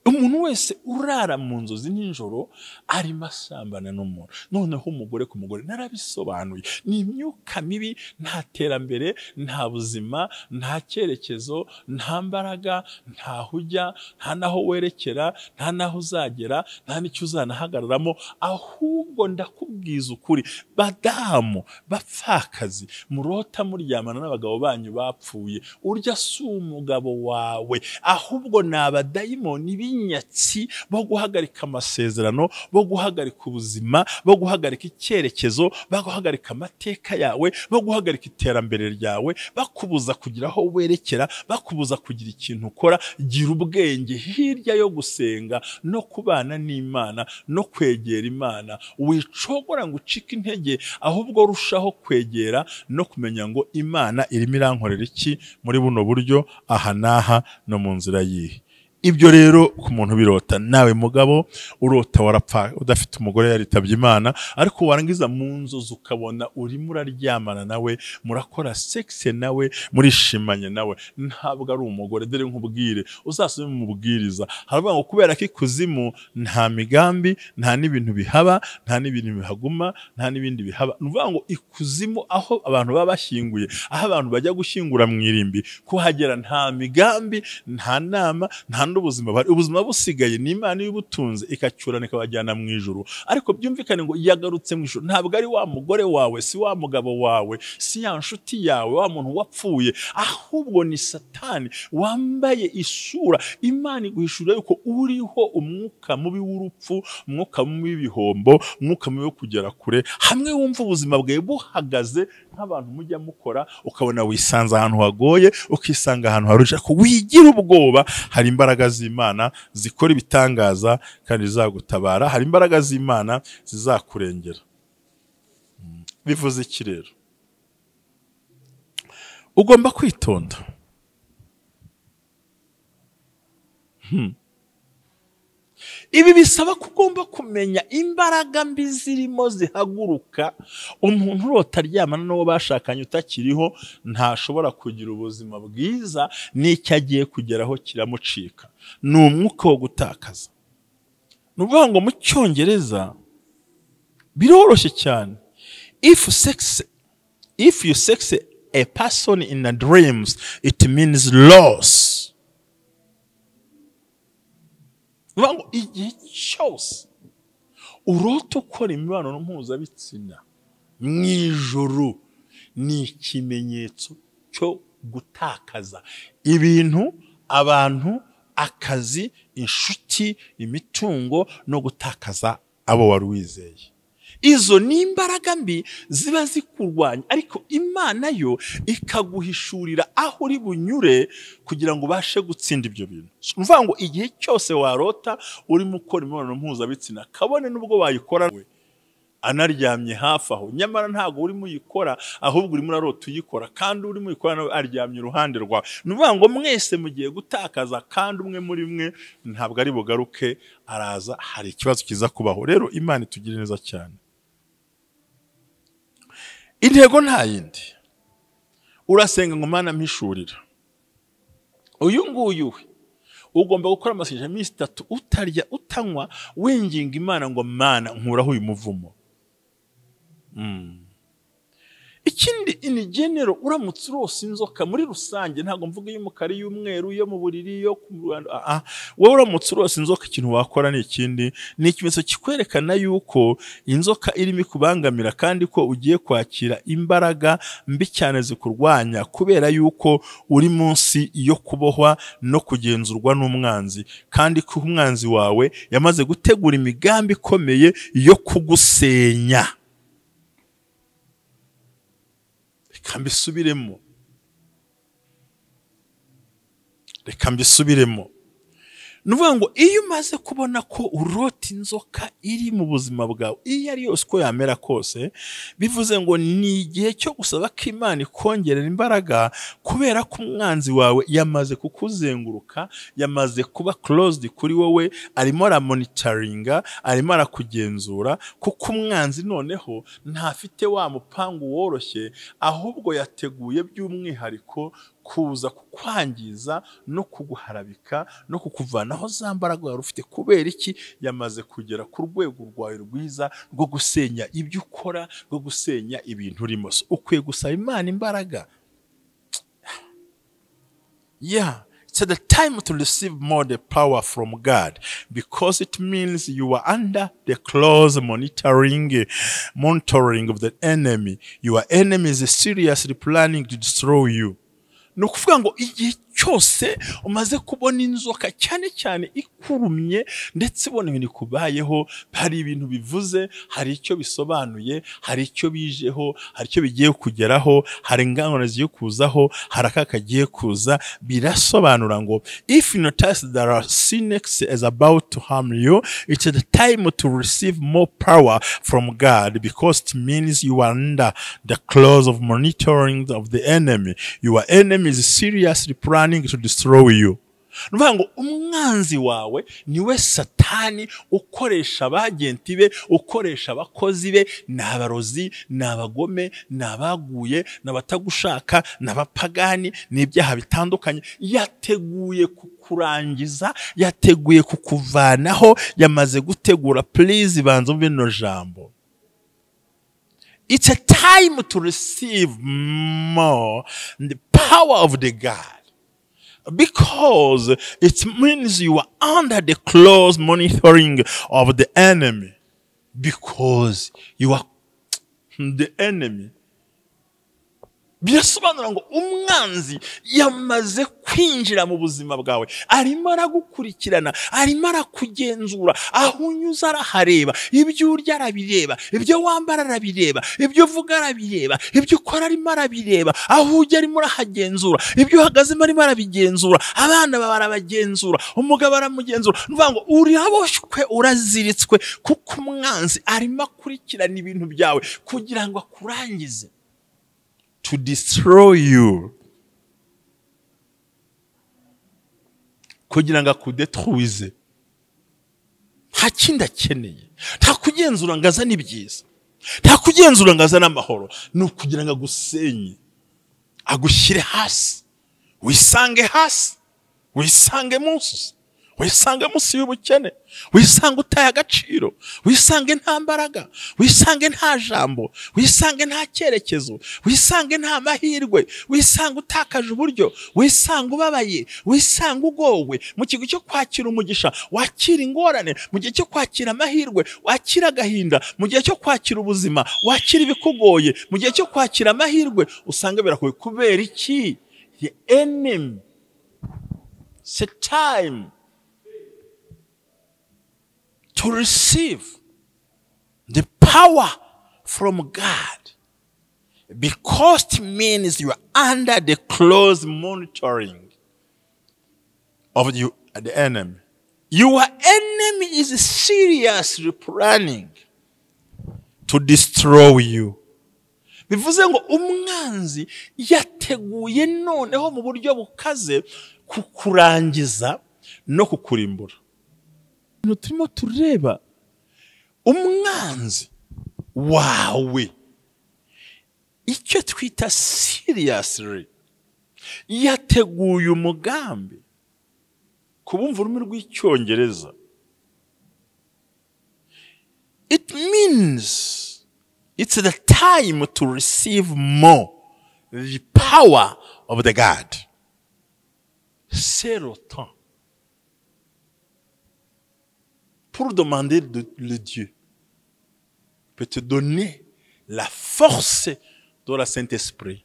umuntu wese urara mu nzozi nijoro arimo asambana n'umuntu, noneho umugore ku mugore, narabisobanuye, ni imyuka mibi, nta terambere, nta buzima, nta cyerekezo, nta mbaraga, ntaho ujya, nta naho werekera, nta naho uzagera, nta n'icyo uzanahagararamo. Ahubwo ndakubwiza ukuri, badamu bapfakazi murota muryamana n'abagabo banyu bapfuye, urya si umugabo wawe, ahubwo ni abadayimoni b'inyatsi bo guhagarika amasezerano, bo guhagarika ubuzima, bo guhagarika icyerekezo, bo guhagarika amateka yawe, bo guhagarika iterambere ryawe, bakubuza kugira aho werekera, bakubuza kugira ikintu ukora. Gira ubwenge hirya yo gusenga no kubana n'Imana no kwegera Imana. Wicogora ngo ucike intege, ahubwo rushaho kwegera no kumenya ngo Imana irimo irankorera iki muri buno buryo, aha n'aha no mu nzira yihe. Ibyo rero ku muntu birota, nawe mugabo urota warapfa udafite umugore yaritabye Imana, ariko warangiza mu nzozi ukabona urimo uraryamana nawe, murakora sexe nawe, murishimanye nawe, ntabwo ari umugore. Dore nkubwire, uzasome mu mubwiriza haravuga ngo kubera ko ikuzimu nta migambi, nta n'ibintu bihaba, nta n'ibintu bihaguma, nta n'ibindi bihaba. Ni ukuvuga ngo ikuzimu aho abantu baba bashyinguye, aho abantu bajya gushyingura mu irimbi, kuhagera nta migambi, nta nama, nta n'ubuzima bari. Ubuzima busigaye ni Imana y'ubutunzi ikacyurana ikabajyana mu ijuru. Ariko byumvikane ngo yagarutse mu ijuru, ntabwo ari wa mugore wawe, si wa mugabo wawe, si ya nshuti yawe, wa muntu wapfuye, ahubwo ni Satani wambaye isura. Imana iguhishurira yuko uriho umwuka mubi w'urupfu, umwuka mubi w'ibihombo, umwuka mubi wo kugera kure. Hamwe wumva ubuzima bwawe buhagaze nk'abantu mujya mukora, ukabona wisanze ahantu hagoye, ukisanga ahantu haruje, ariko wigira ubwoba. Hari imbaraga z'Imana zikora ibitangaza kandi zizagutabara, hari imbaraga z'Imana zizakurengera. Bivuze iki rero? Ugomba kwitonda. Ibi bisaba ko ugomba kumenya imbaraga mbi zirimo zihaguruka. Umuntu urota aryamana n'uwo bashakanye utakiriho ntashobora kugira ubuzima bwiza, n'icyo agiye kugeraho kiramucika. Ni umwuka wo gutakaza. Ni ukuvuga ngo mu Cyongereza biroroshye cyane. If you sex a person in the dreams, it means loss. Ngo igihe cyose urota ukora imibonano mpuzabitsina mu ijoro ni ikimenyetso cyo gutakaza ibintu, abantu, akazi, inshuti, imitungo no gutakaza abo wari wizeye. Izo ni imbaraga mbi ziba zikurwanya, ariko Imana yo ikaguhishurira aho uri bunyure kugira ngo ubashe gutsinda ibyo bintu. Mvuga ngo igihe cyose warota urimo ukora imibonano mpuzabitsina, kabone n'ubwo wayikora we anaryamye hafi aho, nyamara ntago urimo uyikora, ahubwo urimo urarota uyikora, kandi urimo uyikora nawe aryamye iruhande rwawe. Ni ukuvuga ngo mwese mugiye gutakaza, kandi umwe muri mwe ntabwo ari bugaruke, araza hari ikibazo kiza kubaho. Rero Imana itugire neza cyane. Intego nta yindi, urasenga ngo Mana mpishurira. Uyu nguyu we ugomba gukora amasengesho iminsi 3 utarya utanywa, winginga Imana ngo Mana nkuraho uyu muvumo. Ikindi in general, uramutse urose inzoka muri rusange, ntabwo mvuga y'umukara, y'umweru, yo mu buriri, yo ku Rwanda, wowe uramutse urose inzoka, ikintu wakora ni ikindi, ni ikimenyetso kikwerekana yuko inzoka irimo ikubangamira, kandi ko ugiye kwakira imbaraga mbi cyane zikurwanya, kubera yuko uri munsi yo kubohwa no kugenzurwa n'umwanzi, kandi ko umwanzi wawe yamaze gutegura imigambi ikomeye yo kugusenya. Reka mbisubiremo. Nuvuga ngo iyo umaze kubona ko urota inzoka iri mu buzima bwawe, iyo ari yose uko yamera kose, bivuze ngo ni igihe cyo gusaba ko Imana ikongerera imbaraga, kubera ko umwanzi wawe yamaze kukuzenguruka, yamaze kuba closed kuri wowe, arimo aramonitoringa, arimo arakugenzura, kuko umwanzi noneho ntafite wa mupangu woroshye, ahubwo yateguye by'umwihariko kuza kukwangiza no kuguharabika no kukuvanaho za mbaraga wari ufite. Kubera iki? Yamaze kugera ku rwego rwawe rwiza rwo gusenya ibyo ukora, rwo gusenya ibintu urimo. Ukwiye gusaba Imana imbaraga. Yeah, it's the time to receive more the power from God, because it means you are under the close monitoring of the enemy. Your enemy is seriously planning to destroy you. Ni ukuvuga ngo igihe cyose umaze kubona inzoka, cyane cyane ikurumye, ndetse ubona ibintu kubayeho, hari ibintu bivuze, hari icyo bisobanuye, hari icyo bijeho, hari icyo bigiye kugeraho, hari ingangano zigiye kuzaho, hari akaka kagiye kuza. Birasobanura ngo if you notice there are snakes is about to harm you, it's the time to receive more power from God, because it means you are under the close of monitoring of the enemy. Your enemy is seriously planning to destroy you. Nuvuga ngo umwanzi wawe niwe Satani, ukoresha abagenti be, ukoresha abakozi be, ni abarozi, ni abagome, ni abaguye, ni abatagushaka, ni abapagani, ni ibyaha bitandukanye. Yateguye kukurangiza, yateguye kukuvanaho, yamaze gutegura. Please, banza umve rino jambo. It's a time to receive more the power of the God, because it means you are under the close monitoring of the enemy, because you are the enemy. Birasobanura ngo umwanzi yamaze kwinjira mu buzima bwawe, arimo aragukurikirana, arimo arakugenzura, aho unyuze arahareba, ibyo urya arabireba, ibyo wambara arabireba, ibyo uvuga arabireba, ibyo ukora arimo arabireba, aho ujya arimo arahagenzura, ibyo uhagazemo arimo arabigenzura, abana bawe arabagenzura, umugabo aramugenzura. Ni ukuvuga ngo uraboshywe, uraziritswe, kuko umwanzi arimo akurikirana ibintu byawe kugira ngo akurangize, to destroy you, kugira ngo akudetruize. Nta kindi akeneye, nta kugenzura ngo azane ibyiza, nta kugenzura ngo azane amahoro, ni ukugira ngo agusenye, agushyire hasi, wisange hasi, wisange munsi, wisange munsi y'ubukene, wisange utaye agaciro, wisange nta mbaraga, wisange nta jambo, wisange nta cyerekezo, wisange nta mahirwe, wisange utakaje uburyo, wisange ubabaye, wisange ugowe. Mu kigo cyo kwakira umugisha wakira ingorane, mu gihe cyo kwakira amahirwe wakira agahinda, mu gihe cyo kwakira ubuzima wakira ibikugoye, mu gihe cyo kwakira amahirwe usanga biragoye. Kubera iki? The enemy. It's a time to receive the power from God, because it means you are under the close monitoring of the enemy. Your enemy is seriously planning to destroy you. Bivuze ngo umwanzi yateguye noneho mu buryo bukaze kukurangiza no kukurimbura. Turimo tureba umwanzi wawe, icyo twita seriously yateguye umugambi. Kubumva ururimi rw'Icyongereza, it means it's the time to receive more the power of the God. C'est le temps pour demander le Dieu peut te donner la force de la Saint-Esprit.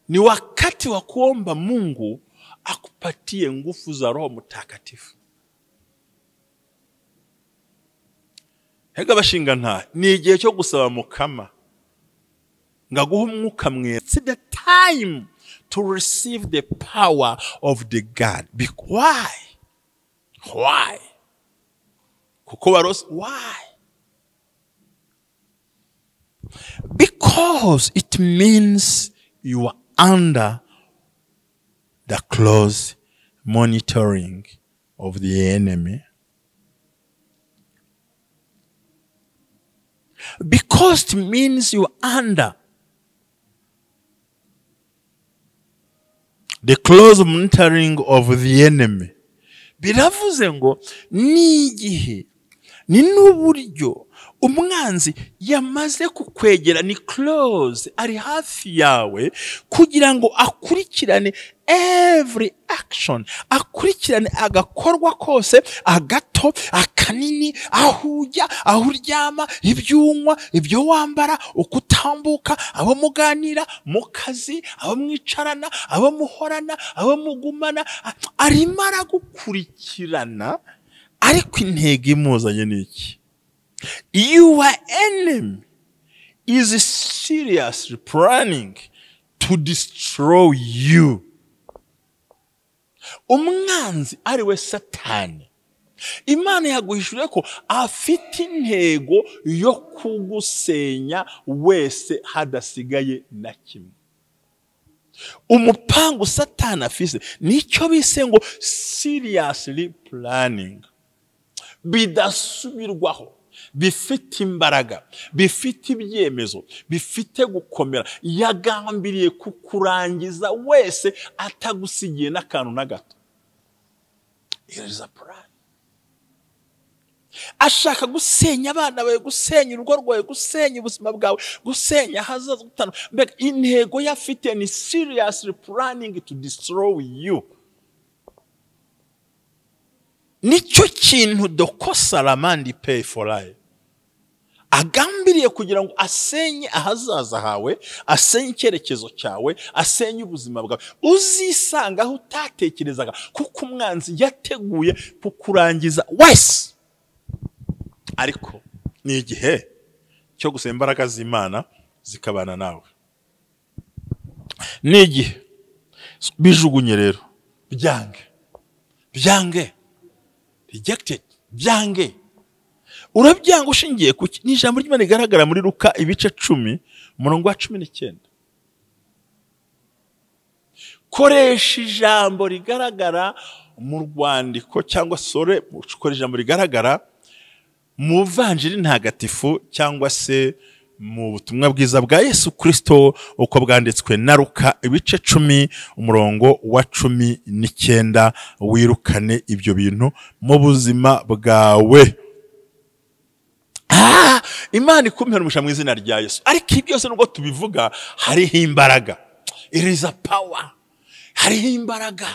Ni wakati wa kuomba Mungu akupatie nguvu za Roho Mtakatifu. Hega bashinga nta, ni igihe cyo gusaba Mukama ngaguha umwuka mwiza. It's the time to receive the power of the God. Why? Why? Kuko barose. Why? Because it means you are under the close monitoring of the enemy. Because it means you are under the close monitoring of the enemy. Biravuze ngo ni igihe, ni n'uburyo Umwanzi yamaze kukwegera, ni close, ari hafi yawe kugira ngo akurikirane every action, akurikirane agakorwa kose, agato, akanini, aho ujya, aho uryama, ibyo unywa, ibyo wambara, uko utambuka, abo muganira mu kazi, abo mwicarana, abo muhorana, abo mugumana. Arimo aragukurikirana, ariko intego imuzanye ni iki? Your enemy is seriously planning to destroy you. Umwanzi ari we Satani, Imana yaguhishuriye ko afite intego yo kugusenya wese hadasigaye na kimwe. Umupangu Satani afise nicyo bise ngo seriously planning, bidasubirwaho, bifite imbaraga, bifite ibyemezo, bifite gukomera. Yagambiriye kukurangiza wese atagusigiye n'akantu na gato. It is a plan. Ashaka gusenya abana bawe, gusenya urugo rwawe, gusenya ubuzima bwawe, gusenya ahazaza. Gutanu mbega intego ye afite ni seriously planning to destroy you. Nicyo kintu dokosaramandi pay for life. Agambiriye kugira ngo asenye ahazaza hawe, asenye icyerekezo cyawe, asenye ubuzima bwawe, uzisanga aho utatekerezaga, kuko umwanzi yateguye kukurangiza wese. Ariko ni igihe cyo gusaba imbaraga z'Imana zikabana nawe. Ni igihe bijugunye rero, byange, byange, rejected, byange. Urabyanga ushingiye ku ki? Ni ijambo ry'Imana rigaragara muri Luka ibice 10 umurongo wa 19. Koresha ijambo rigaragara mu rwandiko, cyangwa sore, koresha ijambo rigaragara mu Vanjiri ntagatifu cyangwa se mu butumwa bwiza bwa Yesu Kristo uko bwanditswe na Luka ibice 10 umurongo wa 19. Wirukane ibyo bintu mu buzima bwawe. Imana ikumpera umugisha mu izina rya Yesu. Ariko ibi byose nubwo tubivuga, hariho imbaraga. It is a power. Hariho imbaraga,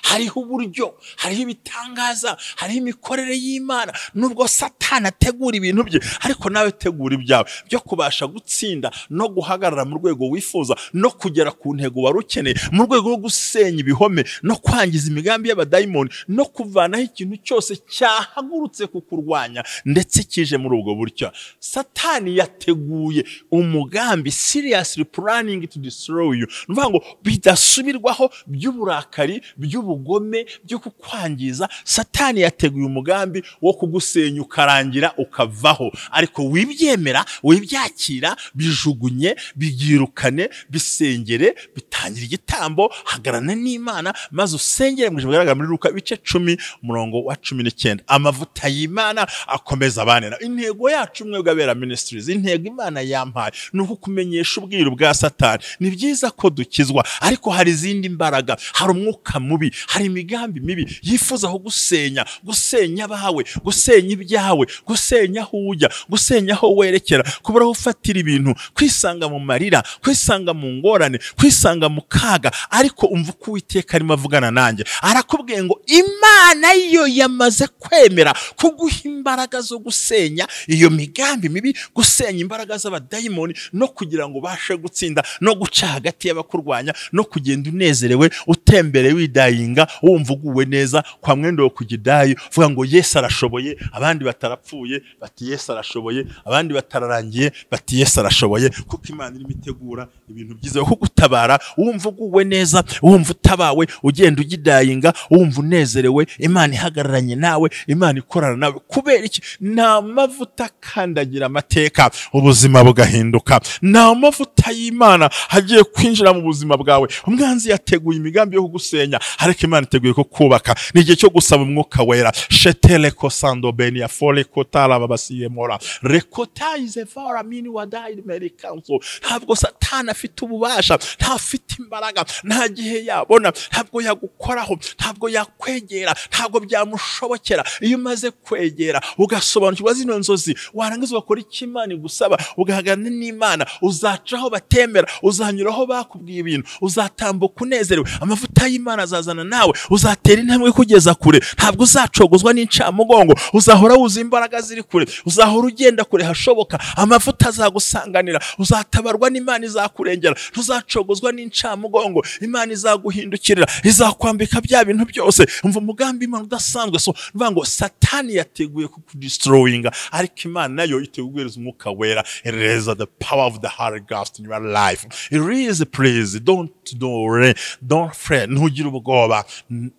hariho uburyo, hariho ibitangaza, hariho imikorere y'Imana. Nubwo Satani ategura ibintu bye, ariko nawe tegura ibyawe byo kubasha gutsinda no guhagarara mu rwego wifuza no kugera ku ntego wari ukeneye, mu rwego rwo gusenya ibihome no kwangiza imigambi y'abadayimoni no kuvanaho ikintu cyose cyahagurutse kukurwanya ndetse kije muri ubwo buryo. Satani yateguye umugambi, seriously planning to destroy you. Ni ukuvuga ngo bidasubirwaho, by'uburakari, by'ubugome, byo kukwangiza. Satani yateguye umugambi wo kugusenya ukarangira ukavaho. Ariko wibyemera, wibyakira, bijugunye, bibyirukane, bisengere, bitangire igitambo, hagarana n'Imana, maze usengere mu ijambo rigaragara muri Luka ibice 10 umurongo wa 19. Amavuta y'Imana akomeza abane nawe. Intego yacu mwebwe Abera Ministries, intego Imana yampaye ni ukukumenyesha ubwiru bwa Satani. Ni byiza ko dukizwa, ariko hari izindi mbaraga, hari umwuka mubi, hari imigambi mibi yifuza kugusenya, gusenya abawe, gusenya ibyawe, gusenya aho ujya, gusenya aho werekera, kubura aho ufatira ibintu, kwisanga mu marira, kwisanga mu ngorane, kwisanga mu kaga. Ariko umva uko Uwiteka arimo avugana nanjye, arakubwiye ngo Imana yo yamaze kwemera kuguha imbaraga zo gusenya iyo migambi mibi, gusenya imbaraga z'abadayimoni, no kugira ngo ubashe gutsinda no guca hagati y'abakurwanya, no kugenda unezerewe, utembere, widayinga, wumva uguwe neza kwa mwendo wo kugidayo, uvuga ngo Yesu arashoboye. Abandi batarapfuye bati Yesu arashoboye, abandi batararangiye bati Yesu arashoboye, kuko Imana irimo itegura ibintu byiza byo kugutabara. Wumva uguwe neza, wumva utabawe, ugenda ugidayinga, wumva unezerewe, Imana ihagararanye nawe, Imana ikorana nawe. Kubera iki? Nta mavuta akandagira amateka, ubuzima bugahinduka. Nta mavuta y'Imana agiye kwinjira mu buzima bwawe. Umwanzi yateguye imigambi yo kugusenya, ariko Imana iteguye ko kubaka. Ni igihe cyo gusaba umwuka wera. Shetele kosando benia fole kotara babasiye mora rekota ize fara mini wadai meri council. Ntabwo Satani Satani afite ububasha, ntafite imbaraga, nta gihe yabona, ntabwo yagukoraho, ntabwo yakwegera, ntabwo byamushobokera. Iyo umaze kwegera ugasobanukirwa zino nzozi, warangiza ugakora icyo Imana igusaba, ugahagarana n'Imana, uzacaho batemera, uzanyuraho bakubwiye ibintu, uzatambuka unezerewe, amavuta y'Imana azazana nawe, uzatera intambwe kugeza kure, ntabwo uzacogozwa n'incamugongo, uzahora wuzuye imbaraga ziri kure, uzahora ugenda kure hashoboka, amavuta azagusanganira, uzatabarwa n'Imana izakurengera, ntuzacogozwa n'incamugongo, Imana izaguhindukirira, izakwambika bya bintu byose. Umva umugambi Imana udasanzwe. So nuvuga ngo Satani yateguye kukudestroyinga, ariko Imana nayo iteguye umwuka wera. It is the power of the Holy Ghost in your life. It is, please don't worry, don't fret, ntugire ubwoba,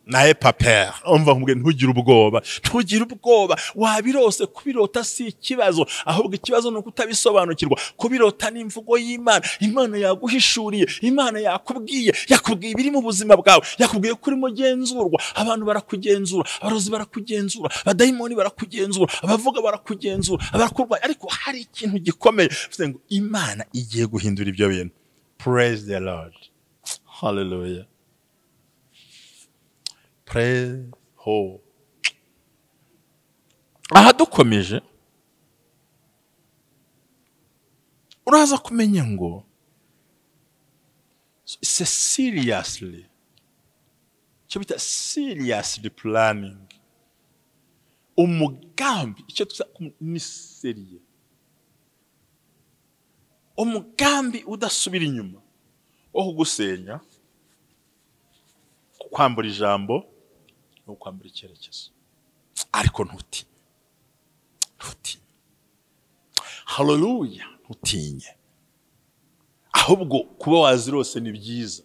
naye paper. Umva nkubwiye, ntugire ubwoba, ntugire ubwoba. Wabirose, kubirota si ikibazo, ahubwo ikibazo ni ukutabisobanukirwa. Kubirota ni imvugo y'Imana, Imana yaguhishuriye, Imana yakubwiye, yakubwiye ibiri mu buzima bwawe, yakubwiye ko urimo genzurwa, abantu barakugenzura, abarozi barakugenzura, abadayimoni barakugenzura, abavuga barakugenzura, abakurwanya. Ariko hari ikintu gikomeye, bivuze ngo Imana igiye guhindura ibyo bintu. Praise the Lord. Hallelujah. Praise ho. Aha dukomeje, uraza kumenya ngo it's a seriously, icyo bita seriously planning, umugambi, icyo tuza ni seriye, umugambi udasubira inyuma wo kugusenya, kukwambura ijambo no kukwambura icyerekezo. Ariko ntutinye, ntutinye. Hallelujah, ntutinye. Ahubwo kuba wazirose ni byiza.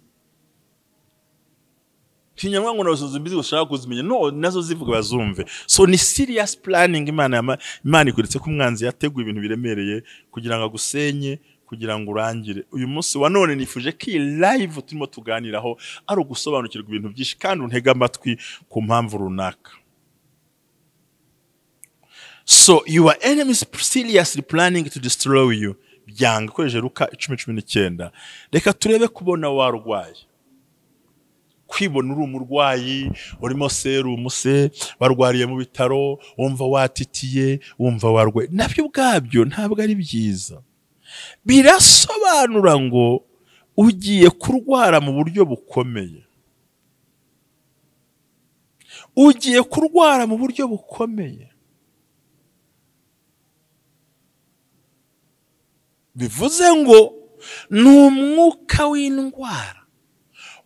Tinyamwa ngo nazo zimbizi ushaka kuzimenya, no nazo zivuga bazumve. So ni serious planning. Imana Imana ikuretse ko umwanzi yateguye ibintu biremereye kugira ngo agusenye, kugira ngo urangire. Uyu munsi wa none nifuje ko iyi live turimo tuganiraho ari ugusobanukirwa ibintu byinshi, kandi untega amatwi ku mpamvu runaka. So your enemy is seriously planning to destroy you. Byanga koreje Luka 10:19. Reka turebe kubona warwaye. Kwibona uri umurwayi, urimo serumu se, barwariye mu bitaro, wumva watitiye, wumva warwaye. Nabyo ubwabyo ntabwo ari byiza. Birasobanura ngo ugiye kurwara mu buryo bukomeye. Ugiye kurwara mu buryo bukomeye. Bivuze ngo ni umwuka w'indwara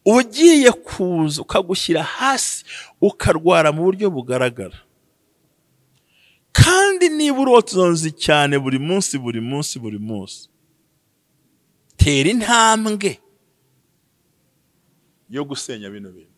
ugiye kuza ukagushyira hasi, ukarwara mu buryo bugaragara. Kandi niba urota cyane buri munsi buri munsi buri munsi, tera intambwe yo gusenya bino bintu.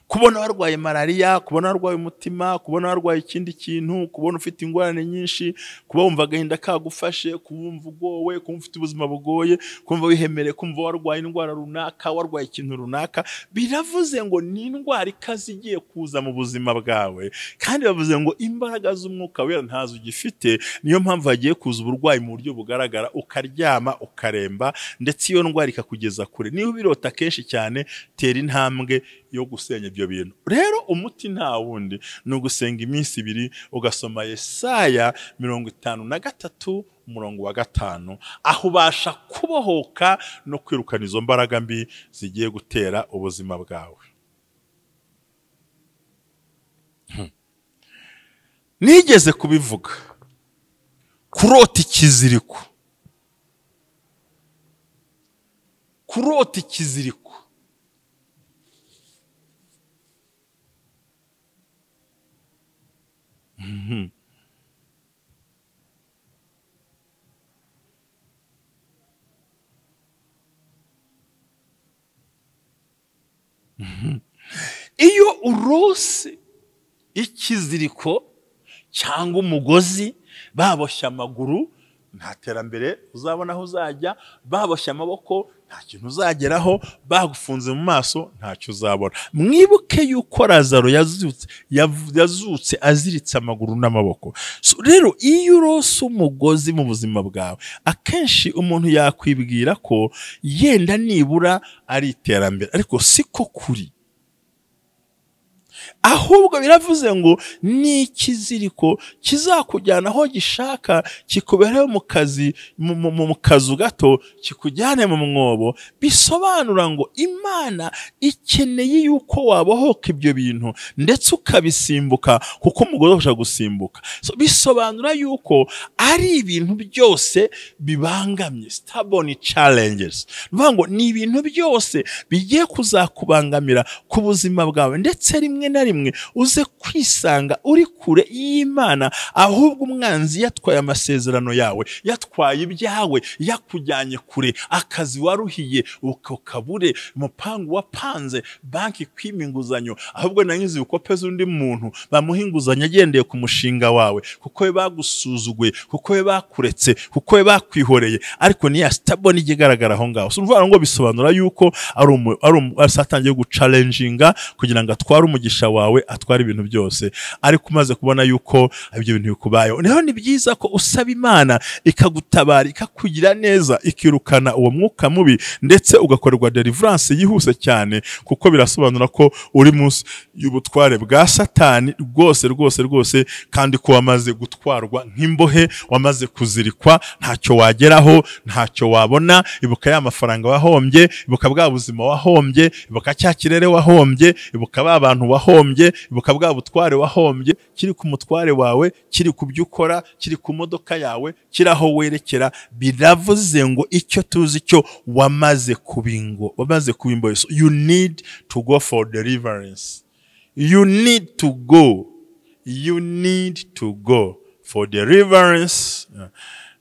Kubona warwaye malaria, kubona warwaye umutima, kubona warwaye ikindi kintu, kubona ufite ingorane nyinshi, kuba wumva agahinda kagufashe, kumva ugowe, kumva ufite ubuzima bugoye, kumva wihemereye, kumva warwaye indwara runaka, warwaye ikintu runaka, biravuze ngo ni indwara ikaze igiye kuza mu buzima bwawe. Kandi bavuze ngo imbaraga z'umwuka wera ntazo ugifite, niyo mpamvu hagiye kuza uburwayi mu buryo bugaragara, ukaryama ukaremba, ndetse iyo ndwara ikakugeza kure. Niba ubirota kenshi cyane, tera intambwe yo gusenya ibyo bintu. Rero umuti nta wundi ni ugusenga iminsi ibiri, ugasoma Yesaya 53 umurongo wa 5, aho ubasha kubohoka no kwirukana izo mbaraga mbi zigiye gutera ubuzima bwawe. Nigeze kubivuga, kurota ikiziriko, kurota ikiziriko Iyo urose ikiziriko cyangwa umugozi baboshye amaguru nta terambere uzabona aho uzajya, baboshye amaboko nta kintu uzageraho, bagufunze mu maso ntacyo uzabona. Mwibuke yuko Lazaro yazutse aziritse amaguru n'amaboko. So, rero iyo urose umugozi mu buzima bwawe, akenshi umuntu yakwibwira ko yenda nibura ari iterambere, ariko siko kuri. Ahubwo biravuze ngo ni ikiziriko kizakujyana aho gishaka, kikubereho mu kazi, mu kazu gato, kikujyane mu mwobo. Bisobanura ngo Imana ikeneye yuko wabohoka ibyo bintu ndetse ukabisimbuka, kuko umugozi ushobora gusimbuka. So, bisobanura yuko ari ibintu byose bibangamye, stubborn challenges. Bivuga ngo ni ibintu byose bigiye kuzakubangamira ku buzima bwawe, ndetse rimwe na rimwe uze kwisanga uri kure y'Imana, ahubwo umwanzi yatwaye amasezerano yawe, yatwaye ibyawe, yakujyanye kure, akazi waruhiye ukabure, umupangu wapanze, banki kwima inguzanyo, ahubwo nanyize ukopeza undi muntu bamuha inguzanyo agendeye ku mushinga wawe, kuko we bagusuzuguye, kuko we bakuretse, kuko we bakwihoreye. Ariko ni ya stubborn igaragara aho ngaho. So uvuga ngo bisobanura yuko ari Satani guchallenginga kugira ngo atware umugisha wawe, atwara ibintu byose. Ariko umaze kubona yuko ibyo bintu bikubayeho, niho ni byiza ko usaba Imana ikagutabara, ikakugira neza, ikirukana uwo mwuka mubi, ndetse ugakorerwa deliverance yihuse cyane, kuko birasobanura ko uri munsi y'ubutware bwa Satani rwose rwose rwose, kandi ko wamaze gutwarwa nk'imbohe, wamaze kuzirikwa, ntacyo wageraho, ntacyo wabona. Ibuka ya mafaranga wahombye, ibuka bwa buzima wahombye, ibuka cya kirere wahombye, ibuka ba bantu wahombye, ibuka bwa butware wahombye, kiri ku mutware wawe, kiri ku byo ukora, kiri ku modoka yawe, kiri aho werekera. Biravuze ngo icyo tuzi cyo wamaze kubingo, wamaze kubimbo. So you need to go for deliverance. You need to go. You need to go for deliverance.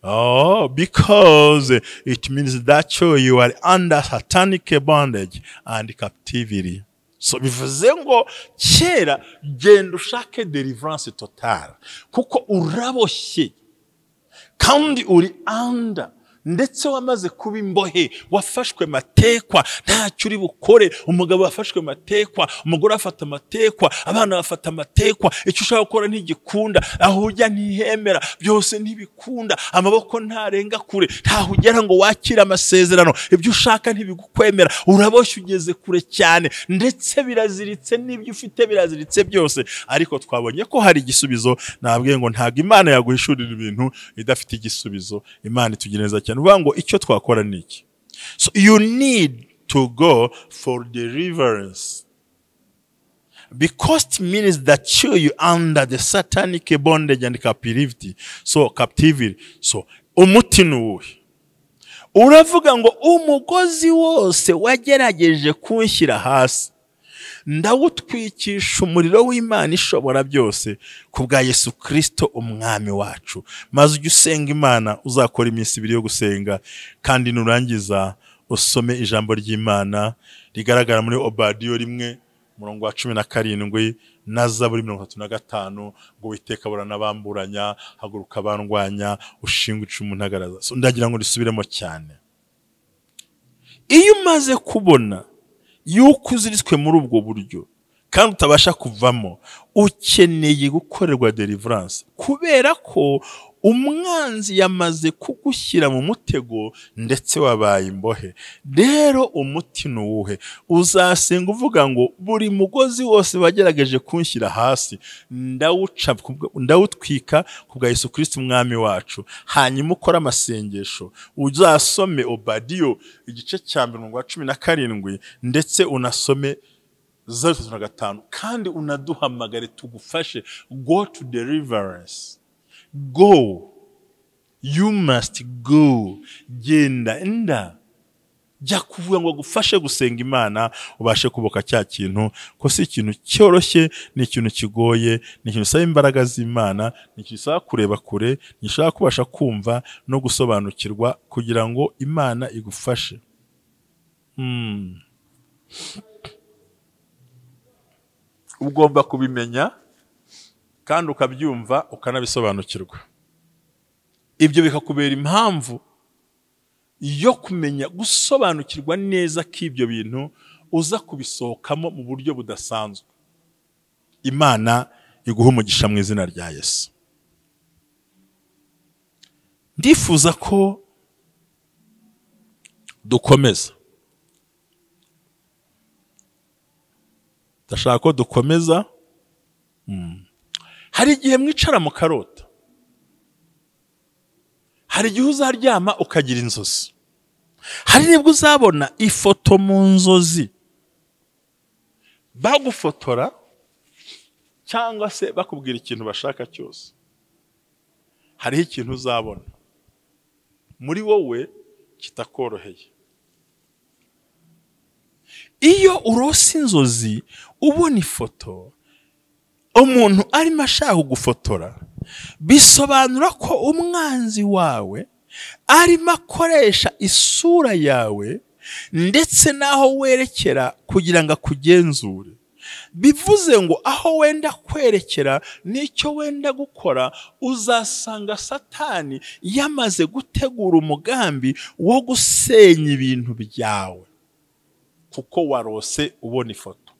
Oh, because it means that you are under satanic bondage and captivity. So bivuze ngo kera genda ushake deliverance total, kuko uraboshye kandi uri under, ndetse wamaze kuba imbohe, wafashwe matekwa, ntacyo uri bukore. Umugabo wafashwe matekwa, umugore afata matekwa, abana bafata matekwa, icyo ushaka gukora ntigikunda, aho ujya ntihemera, byose ntibikunda, amaboko ntarenga kure, ntaho ugera ngo wakire amasezerano, ibyo ushaka ntibigukwemera, uraboshye ugeze kure cyane, ndetse biraziritse, n'ibyo ufite biraziritse byose. Ariko twabonye ko hari igisubizo. Nabwiye ngo ntabwo Imana yaguhishurira ibintu idafite igisubizo. Imana itugira neza cyane. Uvuga ngo icyo twakora ni iki? So you need to go for deliverance, because it means that you under the satanic bondage and captivity. So captivity. So umuti ni uwuhe? Uravuga ngo umugozi wose wagerageje kunshyira hasi, ndawutwikisha umuriro w'Imana ishobora byose ku bwa Yesu Kristo umwami wacu. Maze ujye usenga Imana, uzakora iminsi ibiri yo gusenga, kandi nurangiza usome ijambo ry'Imana rigaragara muri Obadiyo 1:17 na Zaburi 35, ngo Uwiteka buranabamburanya, haguruka bandwanya, ushinga icumu ntagaraza. So ndagira ngo risubiremo cyane. Iyo umaze kubona yuko uziritswe muri ubwo buryo kandi utabasha kuvamo, ukeneye gukorerwa deliverance, kubera ko umwanzi yamaze kugushyira mu mutego ndetse wabaye imbohe. Rero umuti ni uwuhe? Uzasenga uvuga ngo buri mugozi wose wagerageje kunshyira hasi ndawutwika ku bwa Yesu Kristo umwami wacu. Hanyuma ukora amasengesho, uzasome Obadiyo 1:17 ndetse unasome 35, kandi unaduhamagare tugufashe. Go to deliverance. Go. You must go. Genda nda. Jya kuvuga ngo gufashe gusenga Imana ubashe kuboka cya kintu, ko si ikintu cyoroshye, ni ikintu kigoye, ni ikintu gisaba imbaraga z'Imana, ni ikintu gisaba kureba kure, ni gisaba kubasha kumva no gusobanukirwa kugira ngo Imana igufashe. Ugomba kubimenya kandi ukabyumva ukanabisobanukirwa. Ibyo bikakubera impamvu yo kumenya gusobanukirwa neza ko ibyo bintu uza kubisohokamo mu buryo budasanzwe. Imana iguha umugisha mu izina rya Yesu. Ndifuza ko dukomeza. Ndashaka ko dukomeza. Hari igihe mwicara mu karota, hari igihe uzaryama ukagira inzozi, hari nibwo uzabona ifoto mu nzozi bagufotora cyangwa se bakubwira ikintu bashaka cyose. Hariho ikintu uzabona muri wowe kitakoroheye. Iyo urose inzozi ubona ifoto umuntu arimo ashaka kugufotora, bisobanura ko umwanzi wawe arimo akoresha isura yawe ndetse n'aho werekera kugira ngo akugenzure. Bivuze ngo aho wenda kwerekera n'icyo wenda gukora, uzasanga Satani yamaze gutegura umugambi wo gusenya ibintu byawe, kuko warose ubona ifoto.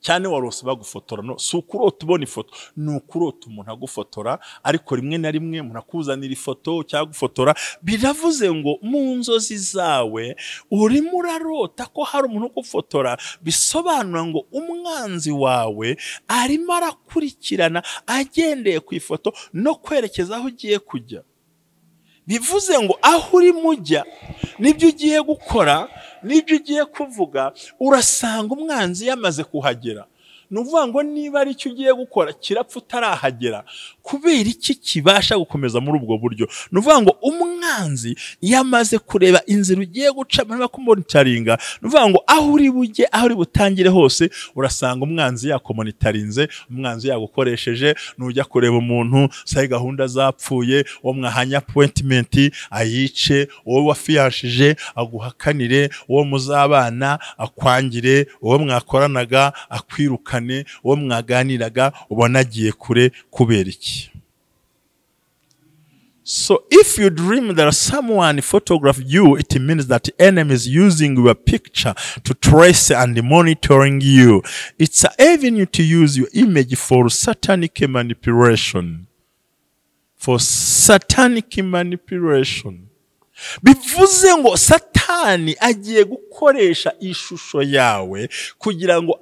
Cyane warose bagufotora, no si ukurota ubona ifoto, ni ukurota umuntu agufotora, ariko rimwe na rimwe umuntu akuzanira ifoto cyangwa gufotora. Biravuze ngo mu nzozi zawe urimo urarota ko hari umuntu ugufotora, bisobanura ngo umwanzi wawe arimo arakurikirana agendeye ku ifoto no kwerekeza aho ugiye kujya. Bivuze ngo aho urimo ujya n'ibyo ugiye gukora n'ibyo ugiye kuvuga, urasanga umwanzi yamaze kuhagera. Ni ukuvuga ngo niba ari icyo ugiye gukora kirapfa utarahagera. Kubera iki kibasha gukomeza muri ubwo buryo? Ni ukuvuga ngo umwanzi yamaze kureba inzira ugiye guca, bakumonitaringa. Ni ukuvuga ngo aho uri bujye, aho uri butangire hose, urasanga umwanzi yakomonitarinze, umwanzi yagukoresheje. Nujya kureba umuntu sai gahunda zapfuye, uwo mwahanya appointment ayice, uwo wafiyanshije aguhakanire, uwo muzabana akwangire, uwo mwakoranaga akwiruka, uwo mwaganiraga ubona agiye kure. Kubera iki? So if you dream that someone photographed you, it means that the enemy is using your picture to trace and monitoring you. It's an avenue to use your image for satanic manipulation. For satanic manipulation. Bivuze ngo Satani agiye gukoresha ishusho yawe kugira ngo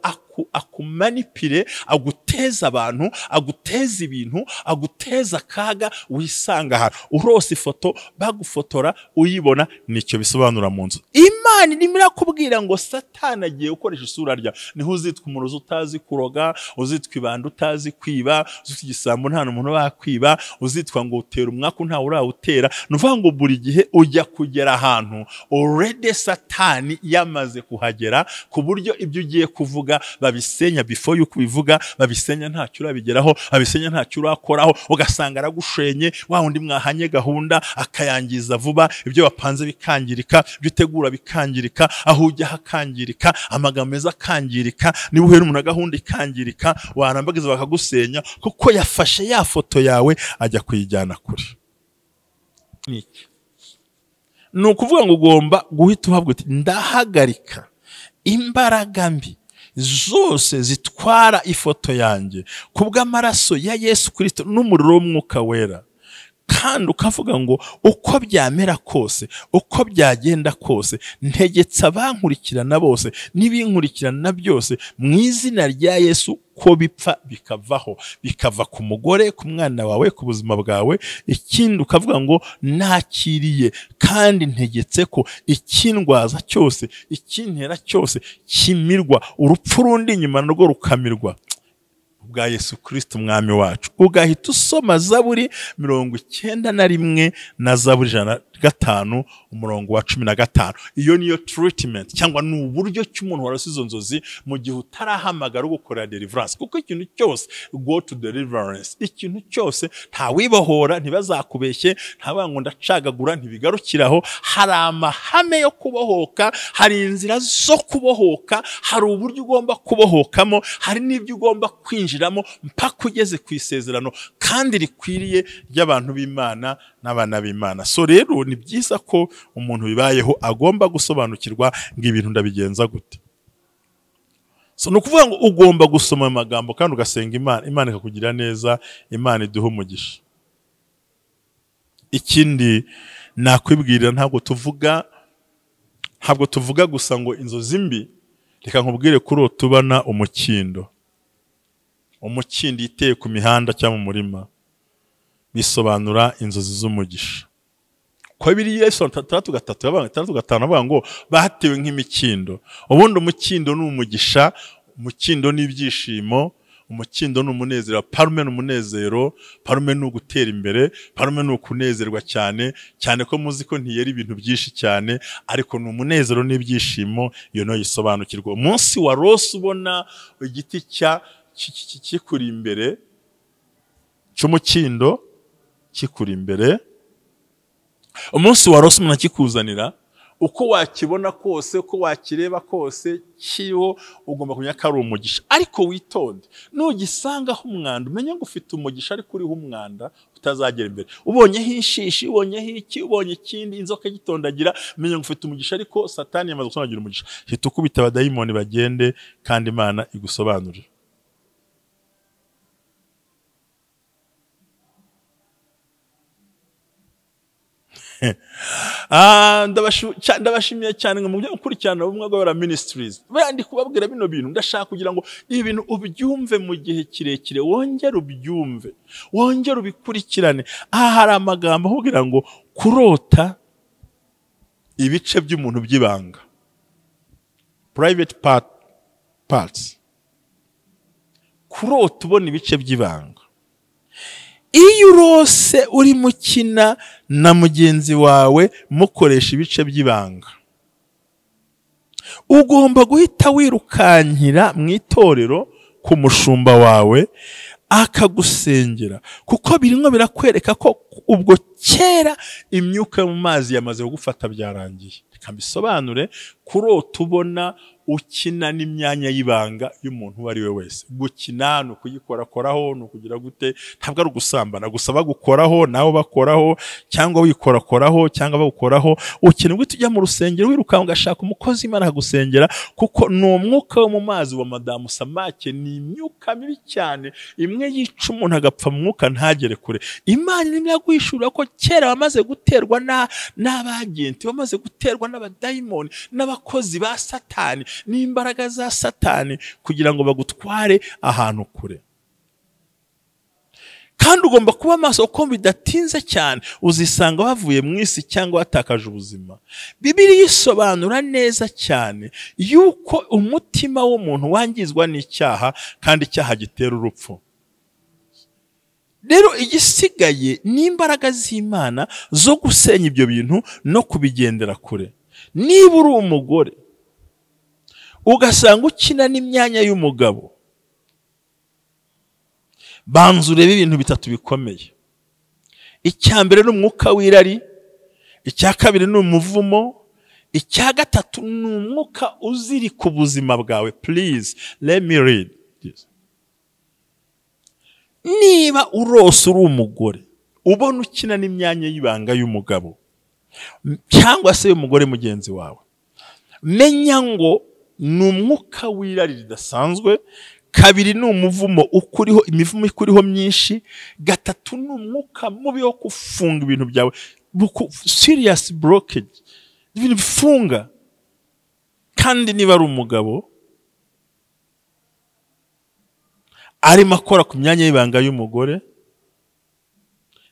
akumanipire, aguteza abantu, aguteza ibintu, aguteza akaga, wisanga ahantu urose ifoto bagufotora uyibona. Nicyo bisobanura mu nzu. Imana irimo irakubwira ngo Satani agiye gukoresha isura ryawe. Niho uzitwa umurozi utazi kuroga, uzitwa ibanda utazi kwiba, uzitwa igisambo nta muntu bakwiba, uzitwa ngo utera umwaku ntawe urawutera. Ni ukuvuga ngo buri gihe ujya kugera ahantu already Satani yamaze kuhagera, ku buryo ibyo ugiye kuvuga babisenya before yuko ubivuga, babisenya ntacyo urabigeraho, babisenya ntacyo urakoraho, ugasanga aragushenye. Wa wundi mwahanye gahunda akayangiza vuba, ibyo wapanze bikangirika, ibyo utegura bikangirika, aho ujya hakangirika, amagambo meza akangirika, niba uhera umuntu gahunda ikangirika, warambagiza bakagusenya, kuko yafashe ya foto yawe ajya kuyijyana kure. Ni ukuvuga ngo ugomba guhita uhabwa uti ndahagarika imbaraga mbi zose zitwara ifoto yanjye kubw'amaraso ya Yesu Kristo n'umuriro w'umwuka wera. Kandi ukavuga ngo uko byamera kose, uko byagenda kose, ntegetse abankurikirana bose n'ibinkurikirana byose mu izina rya Yesu ko bipfa bikavaho, bikava ku mugore, ku mwana wawe, ku buzima bwawe. Ikindi ukavuga ngo nakiriye kandi ntegetse ko ikindwaza cyose, ikintera cyose kimirwa, urupfu rundi inyuma narwo rukamirwa bwa Yesu Kristo umwami wacu. Ugahita usoma Zaburi 91 na Zaburi 105 umurongo wa 15. Iyo niyo treatment cyangwa ni uburyo cy'umuntu warose izo nzozi mu gihe utarahamagara ugukorera deliverance, kuko ikintu cyose go to deliverance, ikintu cyose ntawibohora, ntibazakubeshye, ntabango ndacagagura, ntibigarukiraho. Hari amahame yo kubohoka, hari inzira zo kubohoka, hari uburyo ugomba kubohokamo, hari n'ibyo ugomba kwinjira ukinjiramo mpaka ugeze ku isezerano kandi rikwiriye ry'abantu b'Imana n'abana b'Imana. So rero ni byiza ko umuntu bibayeho agomba gusobanukirwa ngo ibintu ndabigenza gute. So ni ukuvuga ngo ugomba gusoma amagambo kandi ugasenga Imana, Imana ikakugira neza, Imana iduha umugisha. Ikindi nakwibwirira, ntabwo tuvuga gusa ngo inzozi mbi. Reka nkubwire kuri uwo tubana umukindo iteye ku mihanda cyangwa mu murima bisobanura inzozi z'umugisha. Kwa Bibiliya isobanura 6:3 6:5 avuga ngo batewe nk'imikindo. Ubundi umukindo ni umugisha, umukindo ni ibyishimo, umukindo ni umunezero, parume ni umunezero, parume ni ugutera imbere, parume ni ukunezerwa cyane cyane ko muzi ko ntiyera ibintu byinshi cyane, ariko ni umunezero n'ibyishimo. Iyo no yisobanukirwa. Umunsi wa rose ubona igiti cya kikuri imbere cy'umukindo kikuri imbere, umunsi wa rose umuntu akikuzanira, uko wakibona kose, uko wakireba kose kiriho, ugomba kumenya ko ari umugisha. Ariko witonde, nugisangaho umwanda umenye ngo ufite umugisha ariko uriho umwanda utazagera imbere. Ubonyeho inshishi, ubonyeho iki, ubonye ikindi, inzoka igitondagira, umenye ngo ufite umugisha ariko Satani yamaze gusobanura umugisha. Hita ukubita abadayimoni bagende, kandi Imana igusobanurire. Ndabashimiye cyane ngo mujye gukurikirana Ubumwe bw'Abera Ministries. Buriya ndi kubabwira bino bintu, ndashaka kugira ngo ibi bintu ubyumve mu gihe kirekire, wongere ubyumve, wongere ubikurikirane. Aha hari amagambo akubwira ngo kurota ibice by'umuntu by'ibanga, private parts, kurota ubona ibice by'ibanga. Iyo urose uri mukina na mugenzi wawe mukoresha ibice by'ibanga, ugomba guhita wirukankira mu itorero ku mushumba wawe akagusengera, kuko birimo birakwereka ko ubwo kera imyuka mu mazi yamaze kugufata byarangiye. Reka mbisobanure. Kurota ubona ukina n'imyanya y'ibanga y'umuntu uwo ari we wese, gukina ni ukuyikorakoraho, ni ukugira gute, ntabwo ari ugusambana gusa, bagukoraho nawe bakoraho, cyangwa wikorakoraho, cyangwa bagukoraho. Ukina guhita ujya mu rusengero wirukanka ugashaka umukozi Imana akagusengera, kuko ni umwuka wo mu mazi wa madamu Samake, ni imyuka mibi cyane, imwe yica umuntu agapfa mu mwuka ntagere kure. Imana irimo iraguhishurira ko kera wamaze guterwa n'abagenti, wamaze guterwa n'abadayimoni n'abakozi ba Satani n'imbaraga za Satani kugira ngo bagutware ahantu kure. Kandi ugomba kuba maso kuko bidatinze cyane uzisanga bavuye mu isi cyangwa watakaje ubuzima. Bibiliya isobanura neza cyane yuko umutima w'umuntu wangizwa n'icyaha, kandi icyaha gitera urupfu. Rero igisigaye ni imbaraga z'Imana zo gusenya ibyo bintu no kubigendera kure. Niba uri umugore ugasanga ukina n'imyanya y'umugabo, banza urebe ibintu bitatu bikomeye. Icya mbere ni umwuka w'irari, icya kabiri ni umuvumo, icya gatatu ni umwuka uzirika ubuzima bwawe. Please let me read this. Niba urose uri umugore ubona ukina n'imyanya y'ibanga y'umugabo cyangwa se y'umugore mugenzi wawe, menya ngo ni umwuka w'irari ridasanzwe. Kabiri ni umuvumo ukuriho, imivumo ikuriho myinshi. Gatatu ni umwuka mubi wo kufunga ibintu byawe, serious blockage, ibintu bifunga. Kandi niba ari umugabo arimo akora ku myanya y'ibanga y'umugore,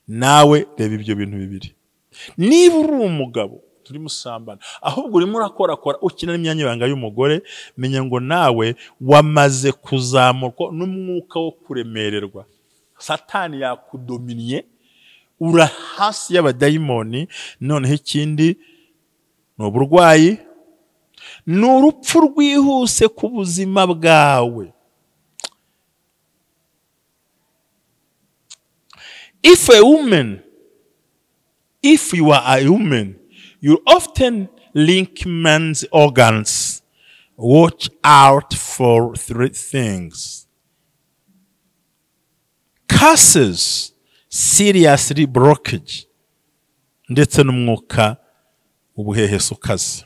nawe reba ibyo bintu bibiri. Niba uri umugabo turi musambana, ahubwo urimo urakorakora ukina n'imyanya y'ibanga y'umugore, menya ngo nawe wamaze kuzamurwa n'umwuka wo kuremererwa. Satani yakudominiye, ura hasi y'abadayimoni. Noneho ikindi ni uburwayi, ni urupfu rwihuse ku buzima bwawe. If a woman, if you are a woman, you often link men's organs. Watch out for three things. Curses, seriously blockage, ndetse n'umwuka ubuheheso ukaze.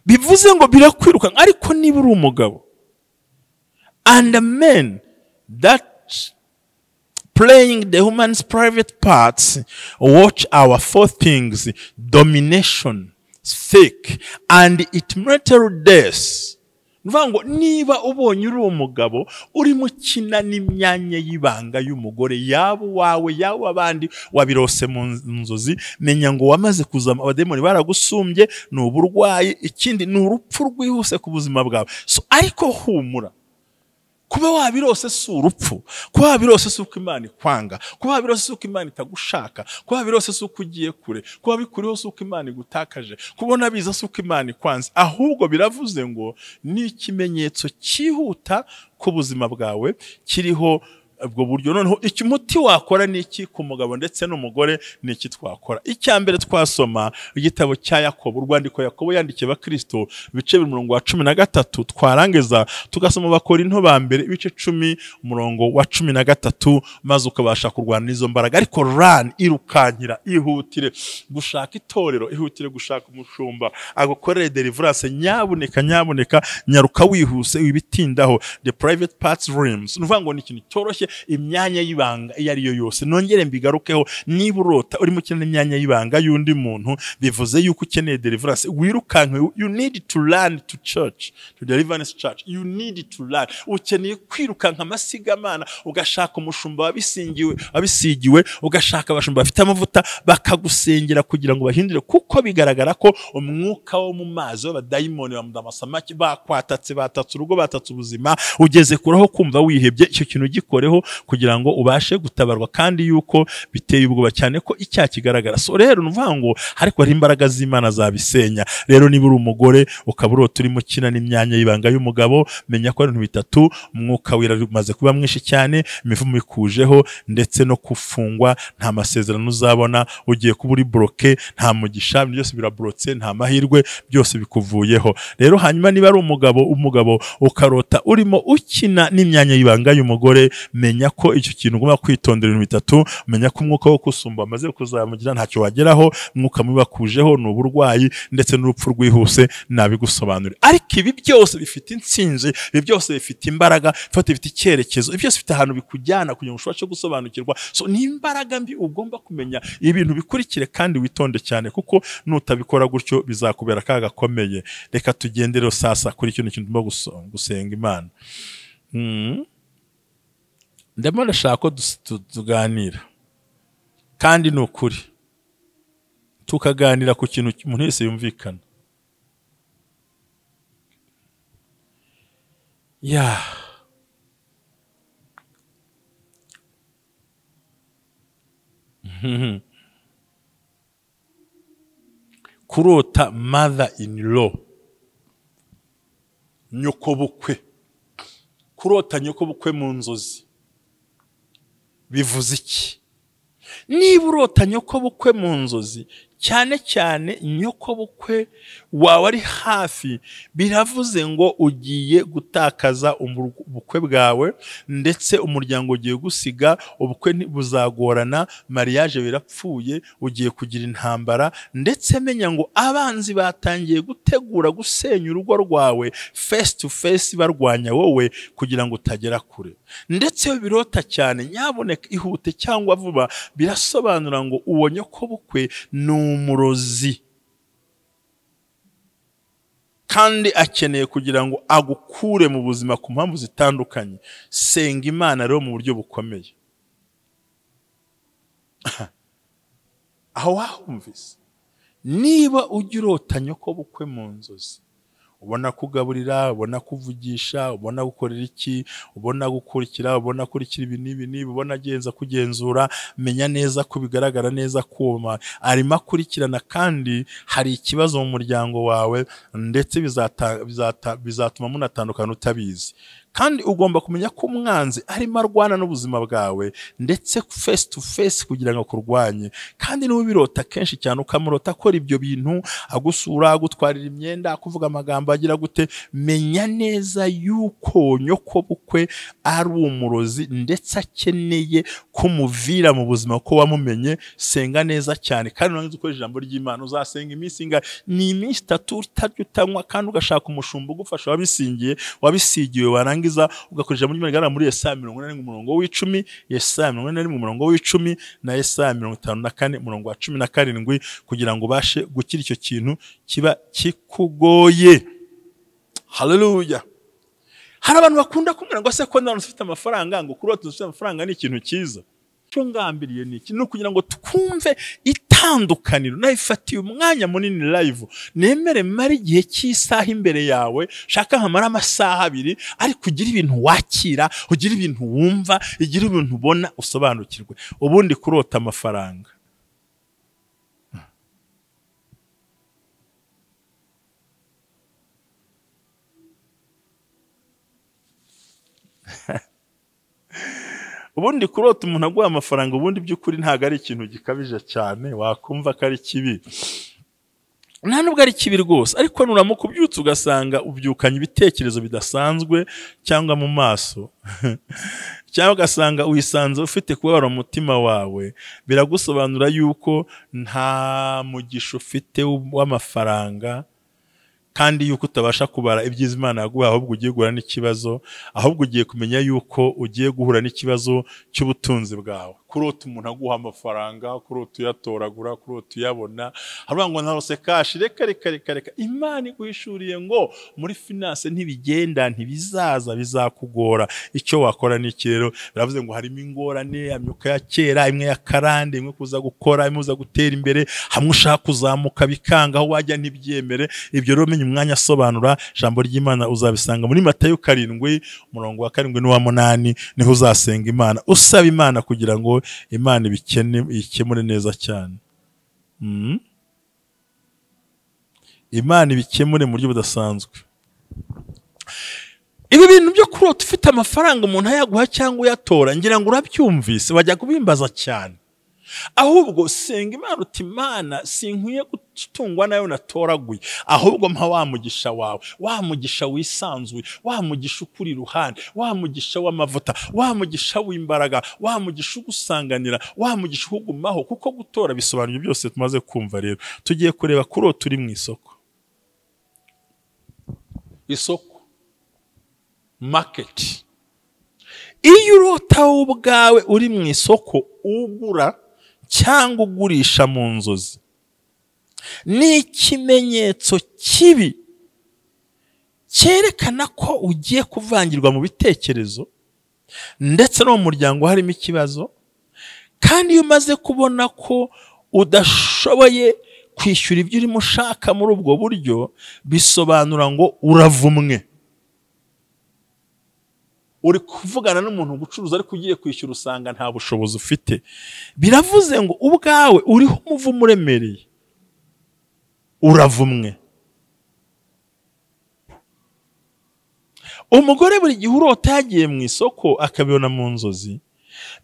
Bivuze ngo birakwirukanka. Ariko niba uri umugabo, and a man that playing the woman's private parts, watch our four things: domination, thick, and it mental death. Nuvuga ngo niba ubonye uri umugabo urimo ukina n'imyanya y'ibanga y'umugore, yaba uwawe yaba abandi, wabirose mu nzozi, menya ngo wamaze kuzama, abademoni baragusumbye, ni uburwayi, ikindi ni urupfu rwihuse ku buzima bwawe. So ariko humura, kuba wabirose si urupfu, kuba wabirose si uko Imana ikwanga, kuba wabirose si uko Imana itagushaka, kuba wabirose si uko ugiye kure, kuba bikuriho si uko Imana igutakaje, kubona biza si uko Imana ikwanze, ahubwo biravuze ngo ni ikimenyetso cyihuta ku buzima bwawe kiriho ubwo buryo. Noneho iki umuti wakora ni iki ku mugabo ndetse n'umugore? Ni iki twakora? Icya mbere twasoma igitabo cya Yakobo, urwandiko Yakobo yandikiye abakristo, ibice 13, twarangiza tugasoma Abakorinto ba mbere ibice 10 umurongo wa 13, maze ukabasha kurwana n'izo mbaraga. Ariko run, irukankira, ihutire gushaka itorero, ihutire gushaka umushumba agukorere deliverance. Nyabuneka, nyabuneka, nyaruka wihuse, wibitindaho. The private parts rooms, nuvuga ngo ni ikintu cyoroshye, imyanya y'ibanga iyo ari yo yose. Nongere mbigarukeho, niba urota urimo ukina imyanya y'ibanga y'undi muntu, bivuze yuko ukeneye deliverance. Wirukanke, you need to run to church, to deliverance church, you need to run. Ukeneye kwirukanka amasigamana, ugashaka umushumba wabisingiwe, wabisigiwe, ugashaka abashumba bafite amavuta bakagusengera kugira ngo bahindure, kuko bigaragara ko umwuka wo mu mazi w'abadayimoni bamudamasamaki bakwatatse, batatse urugo, batatse ubuzima, ugeze kuraho kumva wihebye. Icyo kintu gikoreho kugira ngo ubashe gutabarwa, kandi yuko biteye ubwoba cyane ko icyaha kigaragara. So rero nuvuga ngo ariko hari imbaraga z'Imana zabisenya. Rero niba uri umugore ukaba urota urimo ukina n'imyanya y'ibanga y'umugabo, menya ko ari ibintu bitatu: umwuka wera umaze kuba mwinshi cyane, imivumo ikujeho, ndetse no kufungwa, nta masezerano uzabona, ugiye kuba uri bloqué, nta mugisha, byose birablotse, nta mahirwe, byose bikuvuyeho. Rero hanyuma niba ari umugabo ukarota urimo ukina n'imyanya y'ibanga y'umugore, menya ko icyo kintu ugomba kwitondera ibintu bitatu. Menya ko umwuka wo kusumba amaze kuzamugira, ntacyo wageraho, umwuka mubi wakujeho, ni uburwayi ndetse n'urupfu rwihuse, nabigusobanurira. Ariko ibi byose bifite intsinzi, ibi byose bifite imbaraga, bifite icyerekezo, ibi byose bifite ahantu bikujyana kugira ngo ushobore gusobanukirwa. So ni imbaraga mbi ugomba kumenya ibintu bikurikire kandi witonde cyane, kuko nutabikora gutyo bizakubera akaga gakomeye. Reka tugendere sasa kuri kino kintu tugomba gusenga Imana. Ndimo ndashaka ko tuganira, kandi ni ukuri tukaganira ku kintu umuntu wese yumvikana. Ya kurota mother in law, nyokobukwe, kurota nyokobukwe mu nzozi bivuze iki? Niba urota nyokobukwe mu nzozi, cyane cyane nyokobukwe wawe ari hafi, biravuze ngo ugiye gutakaza ubukwe bwawe, ndetse umuryango ugiye gusiga, ubukwe ntibuzagorana, mariage birapfuye, ugiye kugira intambara, ndetse menya ngo abanzi batangiye gutegura gusenya urugo rwawe face to face, barwanya wowe kugira ngo utagera kure. Ndetse birota cyane, nyaboneka ihute cyangwa vuba, birasobanura ngo uwo nyokobukwe ni umurozi, kandi akeneye kugira ngo agukure mu buzima ku mpamvu zitandukanye. Senga Imana rero mu buryo bukomeye. Aho wahumvise, niba ujya urota nyokobukwe mu nzozi, ubona kugaburira, ubona kuvugisha, ubona gukorera iki, ubona gukurikira, ubona kurikira ibi n'ibi n'ibi, ubona agenza kugenzura, menya neza ko bigaragara neza ko arimo akurikirana, kandi hari ikibazo mu muryango wawe, ndetse bizatuma munatandukana utabizi. Kandi ugomba kumenya ko umwanzi arimo arwana n'ubuzima bwawe, ndetse face to face kugira ngo akurwanye. Kandi niba ubirota kenshi cyane, ukamurota akora ibyo bintu, agusura, agutwarira imyenda, akuvuga amagambo agira gute, menya neza yuko nyoko bukwe ari umurozi, ndetse akeneye kumuvira mu buzima ko wamumenye. Senga neza cyane, kandi urangiza ukoresha ijambo ry'Imana. Uzasenga iminsi ingahe? Ni iminsi 3 utarya utanywa, kandi ugashaka umushumba ugufasha wabisingiye, wabisigiwe, warangiza ugakoresha muri Imana muri Yesaya 41 umurongo w'icumi, Yesaya 41 umurongo w'icumi na Yesaya 54 umurongo wa 17, kugira ngo ubashe gukira icyo kintu kiba kikugoye. Haleluya. Hari abantu bakunda kumbwira ngo se ko ndabona ufite amafaranga, ngo kurota ufite amafaranga ni ikintu cyiza. Icyo ngambiriye ni iki? Ni ukugira ngo twumve itandukaniro. Nayifatiye umwanya munini live, nemere mara igihe cy'isaha imbere yawe, shaka nkamara amasaha 2, ariko ugira ibintu wakira, ugira ibintu wumva, ugira ibintu ubona, usobanukirwe. Ubundi kurota amafaranga, ubundi kurota umuntu aguha amafaranga, ubundi by'ukuri ntago ari ikintu gikabije cyane wakumva ko ari kibi. Nta nubwo ari kibi rwose, ariko nuramuka ubyutse ugasanga ubyukanye ibitekerezo bidasanzwe, cyangwa mu maso, cyangwa ugasanga wisanze ufite kubabara umutima wawe, biragusobanura yuko nta mugisha ufite w'amafaranga, kandi yuko utabasha kubara ibyiza Imana yaguha, ahubwo ugiye guhura n'ikibazo, ahubwo ugiye kumenya yuko ugiye guhura n'ikibazo cy'ubutunzi bwawe. Kurota umuntu aguha amafaranga, kurota uyatoragura, kurota uyabona, haravuga ngo ntarose cash, reka reka reka reka. Imana iguhishuriye ngo muri finance ntibigenda, ntibizaza, bizakugora. Icyo wakora ni iki rero? Biravuze ngo harimo ingorane, amyuka ya kera, imwe ya karande, imwe kuza gukora, imwe uza gutera imbere, hamwe ushaka kuzamuka bikanga, aho wajya ntibyemere. Ibyo rero menya umwanya asobanura ijambo ry'Imana, uzabisanga muri Matayo 7 umurongo wa 7 n'uwa 8, niho uzasenga Imana, usaba Imana kugira ngo Imana ibikemure neza cyane. Imana ibikemure mu buryo budasanzwe. Ibi bintu byo kurota ufite amafaranga umuntu ayaguha cyangwa uyatora, ngira ngo urabyumvise, bajya kubimbaza cyane. Ahubwo senga Imana uti Imana sinkwiye gutungwa nayo natoraguye, ahubwo mpa wa mugisha wawe, wa mugisha wisanzuye, wa mugisha ukuri iruhande, wa mugisha w'amavuta, wa mugisha w'imbaraga, wa mugisha ugusanganira, wa mugisha ugumaho. Kuko gutora bisobanuye byose tumaze kumva. Rero tugiye kureba kurota uri mu isoko. Isoko, market. Iyo urota ubwawe uri mu isoko ugura cyangwa ugurisha mu nzozi, ni ikimenyetso kibi cyerekana ko ugiye kuvangirwa mu bitekerezo, ndetse no mu muryango harimo ikibazo. Kandi iyo umaze kubona ko udashoboye kwishyura ibyo urimo ushaka muri ubwo buryo, bisobanura ngo uravumwe. Uri kuvugana n'umuntu gucuruza ariko ugiye kwishyura usanga nta bushobozi ufite, biravuze ngo ubwawe uriho umuvumo uremereye, uravumwe. Umugore buri gihe urota yagiye mu isoko akabibona mu nzozi,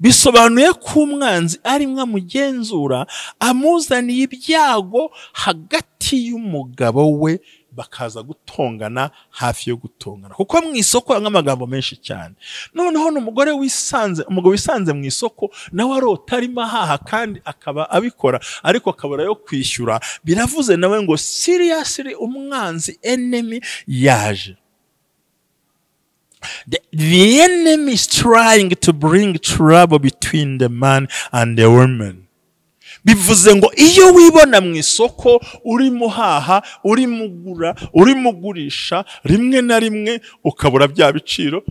bisobanuye ko umwanzi arimo amugenzura, amuzaniye ibyago hagati y'umugabo we, bakaza gutongana hafi yo gutongana, kuko mu isoko hari amagambo menshi cyane. Noneho n'umugore wisanze, umugabo wisanze mu isoko nawe arota arimo ahaha kandi akaba abikora, ariko akabura yo kwishyura, biravuze nawe ngo seriously umwanzi, enemy yaje. The enemy is trying to bring trouble between the man and the woman. Bivuze ngo iyo wibona mu isoko urimo haha, urimo ugura, urimo ugurisha, rimwe na rimwe ukabura bya biciro,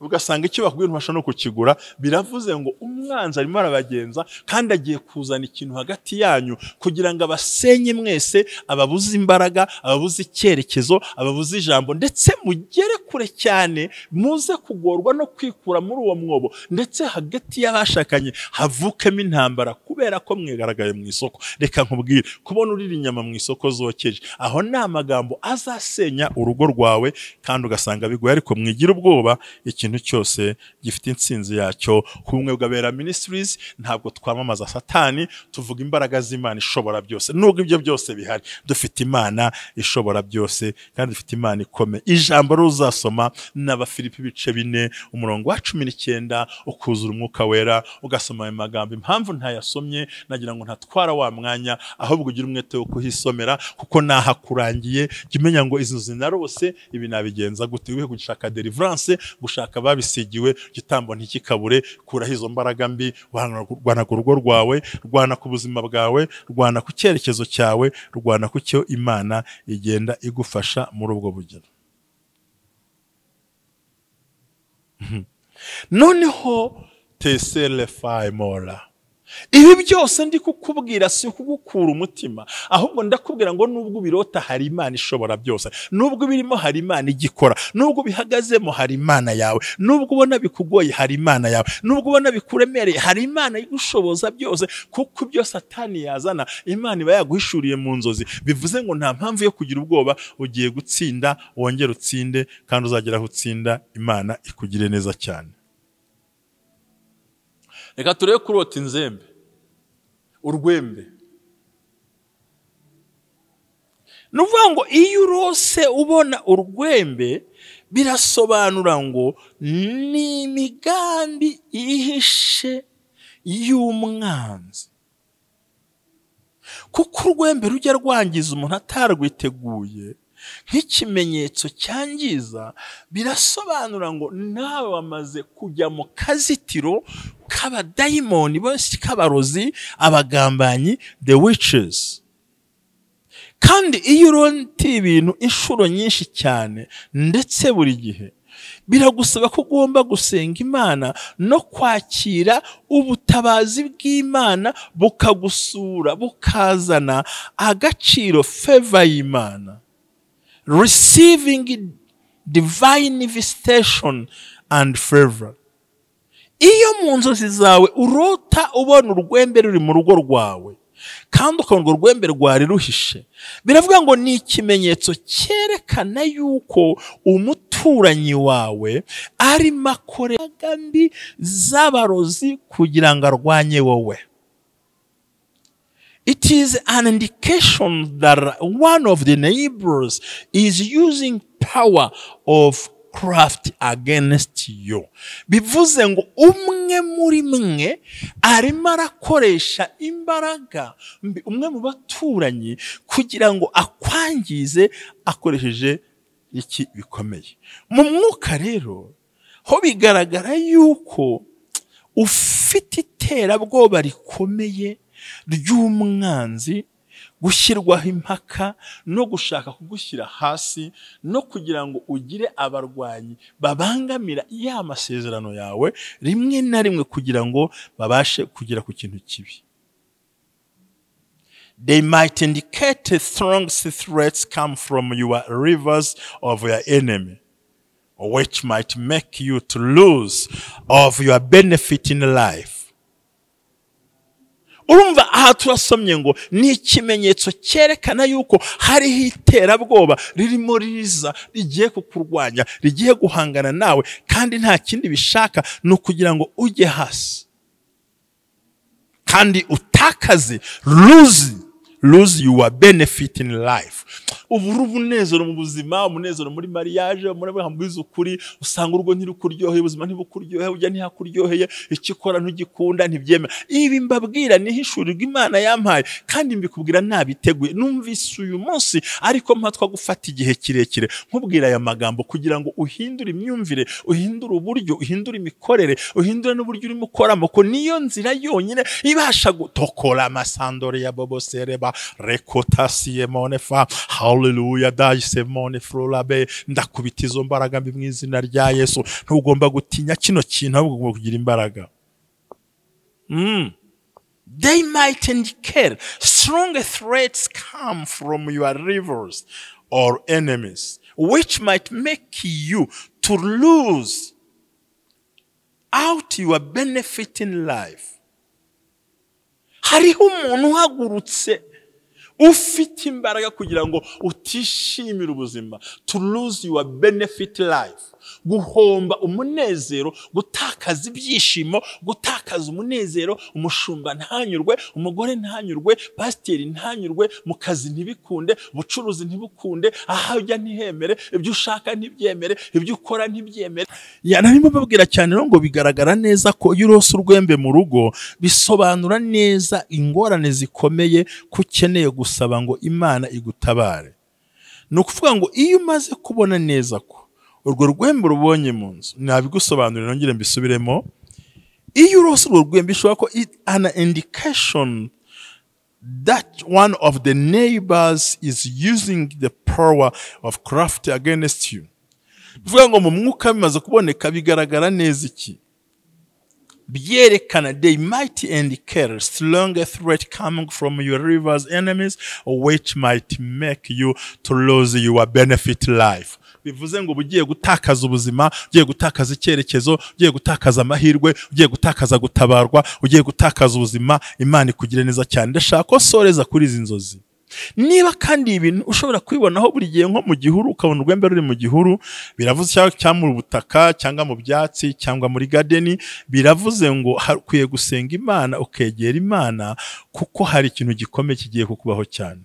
Ugasanga icyo bakubwiye ntubasha no kukigura. Biravuze ngo umwanzi arimo arabagenza, kandi agiye kuzana ikintu hagati yanyu kugira ngo abasenye mwese, ababuze imbaraga, ababuze icyerekezo, ababuze ijambo, ndetse mugere kure cyane, muze kugorwa no kwikura muri uwo mwobo, ndetse hagati y'abashakanye havukemo intambara kubera ko mwigaragaye mu isoko. Reka nkubwire, kubona urira inyama mu isoko zokeje, aho ni amagambo azasenya urugo rwawe, kandi ugasanga bigoye. Ariko mwigira ubwoba, ikintu cyose gifite intsinzi yacyo. Ku Bumwe bw'Abera Ministries ntabwo twamamaza Satani, tuvuga imbaraga z'Imana ishobora byose. Nubwo ibyo byose bihari, dufite Imana ishobora byose, kandi dufite Imana ikomeye. Ijambo ruzasoma n'Abafilipi ibice 4 umurongo wa 19, ukuzura umwuka wera, ugasoma ayo magambo. Impamvu ntayasomye nagira ngo ntatwara wa mwanya, ahubwo ugire umwete wo kuhisomera, kuko nahakurangiye. Jya umenya ngo izi nzu narose, ibi nabigenza gute? Wihe gushaka deliverance, gushaka babisigiwe, igitambo ntikikabure. Kuraho izo mbaraga mbi, rwana ku rugo rwawe, rwana ku buzima bwawe, rwana ku cyerekezo cyawe, rwana ku cyo Imana igenda igufasha muri ubwo bugero. Noneho teselefai mora, ibi byose ndi kukubwira si kugukura umutima, ahubwo ndakubwira ngo nubwo ubirota hari Imana ishobora byose, nubwo birimo hari Imana igikora, nubwo bihagazemo hari Imana yawe, nubwo ubona bikugoye hari Imana yawe, nubwo ubona bikuremereye hari Imana igushoboza byose. Kuko ibyo Satani yazana, Imana iba yaguhishuriye mu nzozi. Bivuze ngo nta mpamvu yo kugira ubwoba, ugiye gutsinda, wongere utsinde, kandi uzagera aho utsinda. Imana ikugire neza cyane. Reka turebe kurota inzembe, urwembe. Ni ukuvuga ngo iyo urose ubona urwembe, birasobanura ngo ni imigambi ihishe y'umwanzi, kuko urwembe rujya rwangiza umuntu atarwiteguye nk'ikimenyetso cyangiza. Birasobanura ngo nawe wamaze kujya mu kazitiro k'abadayimoni bose, k'abarozi, abagambanyi, the witches. Kandi iyo urota ibintu inshuro nyinshi cyane, ndetse buri gihe, biragusaba ko ugomba gusenga Imana no kwakira ubutabazi bw'Imana, bukagusura, bukazana agaciro, favor y'Imana, receiving divine visitation and favor. Iyo mu nzozi zawe urota ubona urwembe ruri mu rugo rwawe, kandi ukabona urwo rwembe rwari ruhishe, biravuga ngo ni ikimenyetso cyerekana yuko umuturanyi wawe arimo akora mbi z'abarozi kugira ngo arwanye wowe. It is an indication that one of the neighbors is using power of craft against you. Bivuze ngo umwe muri mwe arimo arakoresha imbaraga mbi, umwe mu baturanyi, kugira ngo akwangize akoresheje iki bikomeye. Mu mwuka rero ho bigaragara yuko ufite iterabwoba rikomeye ry'umwanzi, gushyirwaho impaka no gushaka kugushyira hasi, no kugira ngo ugire abarwanyi babangamira ya masezerano yawe rimwe na rimwe, kugira ngo babashe kugera ku kintu kibi. They might indicate strong threats come from your rivers of your enemy, which might make you to lose of your benefit in life. Urumva aha turasomye ngo ni ikimenyetso cyerekana yuko hariho iterabwoba ririmo riza, rigiye kukurwanya, rigiye guhangana nawe, kandi nta kindi bishaka ni ukugira ngo ujye hasi kandi utakaze, lose your benefit in life, ubura umunezero mu buzima, umunezero muri mariage. Murabona ukuri, usanga urugo ntirukuryoheye, ubuzima ntibukuryoheye, ujya ntihakuryoheye, icyo ukora ntugikunda, ntibyemera. Ibi mbabwira ni ihishurirwa Imana yampaye, kandi mbikubwira nabiteguye, numvise uyu munsi, ariko mpatwa gufata igihe kirekire nkubwira aya magambo kugira ngo uhindure imyumvire, uhindure uburyo, uhindure imikorere, uhindure n'uburyo urimo ukoramo, ko niyo nzira yonyine ibasha gutokora amasandore ya bobosere. Fa rekotasiye fa, haleluya, dayisemone frolabe. Ndakubita izo mbaraga mbi mu izina rya Yesu. Ntugomba gutinya kino kintu, ahubwo ugomba kugira imbaraga. They might indicate strong threats come from your rivals or enemies, which might make you to lose out your benefit in life. Hariho umuntu uhagurutse ufite imbaraga kugira ngo utishimire ubuzima, to lose your benefit life, guhomba umunezero, gutakaza ibyishimo, gutakaza umunezero. Umushumba ntanyurwe, umugore ntanyurwe, pasiteri ntanyurwe, mu kazi ntibikunde, ubucuruzi ntibukunde, aho ujya ntihemere, ibyo ushaka ntibyemere, ibyo ukora ntibyemere. Narimo mbabwira cyane rero ngo bigaragara neza ko iyo urose urwembe mu rugo, bisobanura neza ingorane zikomeye ko ukeneye gusaba ngo Imana igutabare. Ni ukuvuga ngo iyo umaze kubona neza ko urwo rwembe rubonye mu nzu, nabigusobanurira nongere mbisubiremo. Iyo urose urwo rwembe, bishobora ko an indication that one of the neighbors is using the power of craft against you. Bivuga ngo mu mwuka bimaze kuboneka, bigaragara neza iki byerekana, they might indicate strong threat coming from your rivals, enemies, which might make you to lose your benefit life. Bivuze ngo uba ugiye gutakaza ubuzima, ugiye gutakaza icyerekezo, ugiye gutakaza amahirwe, ugiye gutakaza gutabarwa, ugiye gutakaza ubuzima. Imana ikugire neza cyane. Ndashaka ko soreza kuri izi nzozi. Niba kandi ibintu ushobora kwibonaho buri gihe, nko mu gihuru, ukabona urwembe ruri mu gihuru, biravuze cyangwa mu butaka cyangwa mu byatsi cyangwa muri garden, biravuze ngo hakwiye gusenga Imana, ukegera Imana, kuko hari ikintu gikomeye kigiye kukubaho cyane.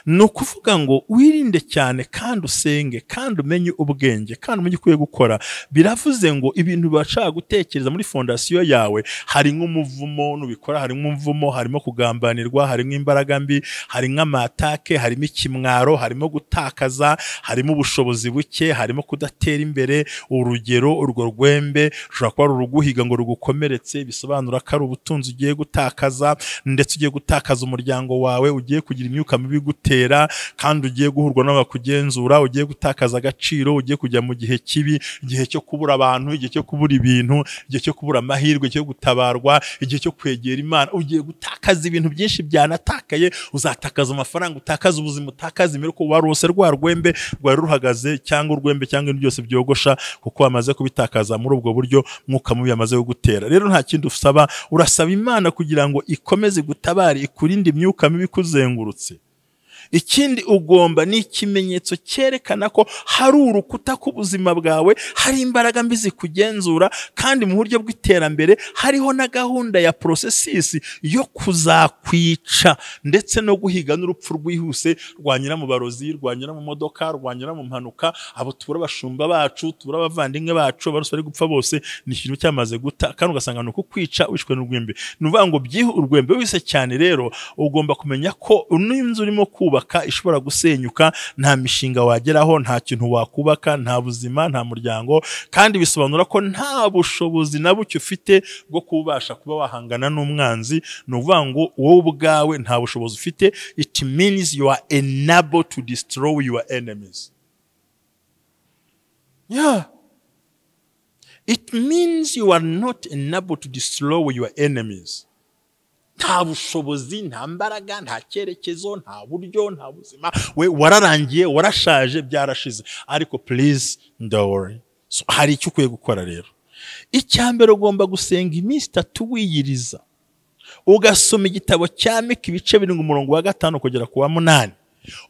Ni ukuvuga ngo wirinde cyane kandi usenge kandi umenye ubwenge kandi umenye ukwiye gukora. Biravuze ngo ibintu bashaka gutekereza muri fondasiyo yawe, hari nk'umuvumo nubikora, harimo umuvumo, harimo kugambanirwa, harimo imbaraga mbi, hari nk'amatake, harimo ikimwaro, harimo gutakaza, harimo ubushobozi buke, harimo kudatera imbere. Urugero, urwo rwembe rushobora kuba ruruguhiga ngo rugukomeretse, bisobanura ko ari ubutunzi ugiye gutakaza, ndetse ugiye gutakaza umuryango wawe, ugiye kugira imyuka mibi gutera, kandi ugiye guhurwa n'abakugenzura, ugiye gutakaza agaciro, ugiye kujya mu gihe kibi, igihe cyo kubura abantu, igihe cyo kubura ibintu, igihe cyo kubura amahirwe, igihe cyo gutabarwa, igihe cyo kwegera Imana. Ugiye gutakaza ibintu byinshi byanatakaye, uzatakaza amafaranga, utakaza ubuzima, utakaza imiruko warose rwa rwembe rwari ruhagaze, cyangwa urwembe cyangwa ibintu byose byogosha, kuko wamaze kubitakaza muri ubwo buryo mwuka mubi yamaze kugutera. Rero nta kindi usaba, urasaba Imana kugira ngo ikomeze gutabare, ikurinde imyuka mibi ikuzengurutse. Ikindi ugomba, ni ikimenyetso cyerekana ko hari urukuta k'ubuzima bwawe, hari imbaraga mbi zikugenzura, kandi mu buryo bw'iterambere hariho na gahunda ya processes yo kuzakwica, ndetse no guhiga n'urupfu rwihuse rwanyura mu barozi, rwanyura mu modoka, rwanyura mu mpanuka. Abo tubura abashumba bacu, tubura abavandimwe bacu, abarose bari gupfa bose, ni ikintu cyamaze guta, kandi ugasanga ni ukukwica wishwe n'urwembe. Ni ukuvuga ngo urwembe wise cyane. Rero ugomba kumenya ko n'inzu urimo kubaka ishobora gusenyuka, nta mishinga wageraho, nta kintu wakubaka, nta buzima, nta muryango, kandi bisobanura ko nta bushobozi na buke ufite bwo kubasha kuba wahangana n'umwanzi. Ni ukuvuga ngo wowe ubwawe nta bushobozi ufite. It means you are unable to destroy your enemies. Yeah, it means you are not unable to destroy your enemies. Nta bushobozi, nta mbaraga, nta cyerekezo, nta buryo, nta buzima, we wararangiye, warashaje, byarashize. Ariko please don't worry. So, hari icyo ukwiye gukora rero. Icya mbere, ugomba gusenga iminsi 3 wiyiriza, ugasoma igitabo cya Mika ibice 7 umurongo wa 5 kugera ku wa 8,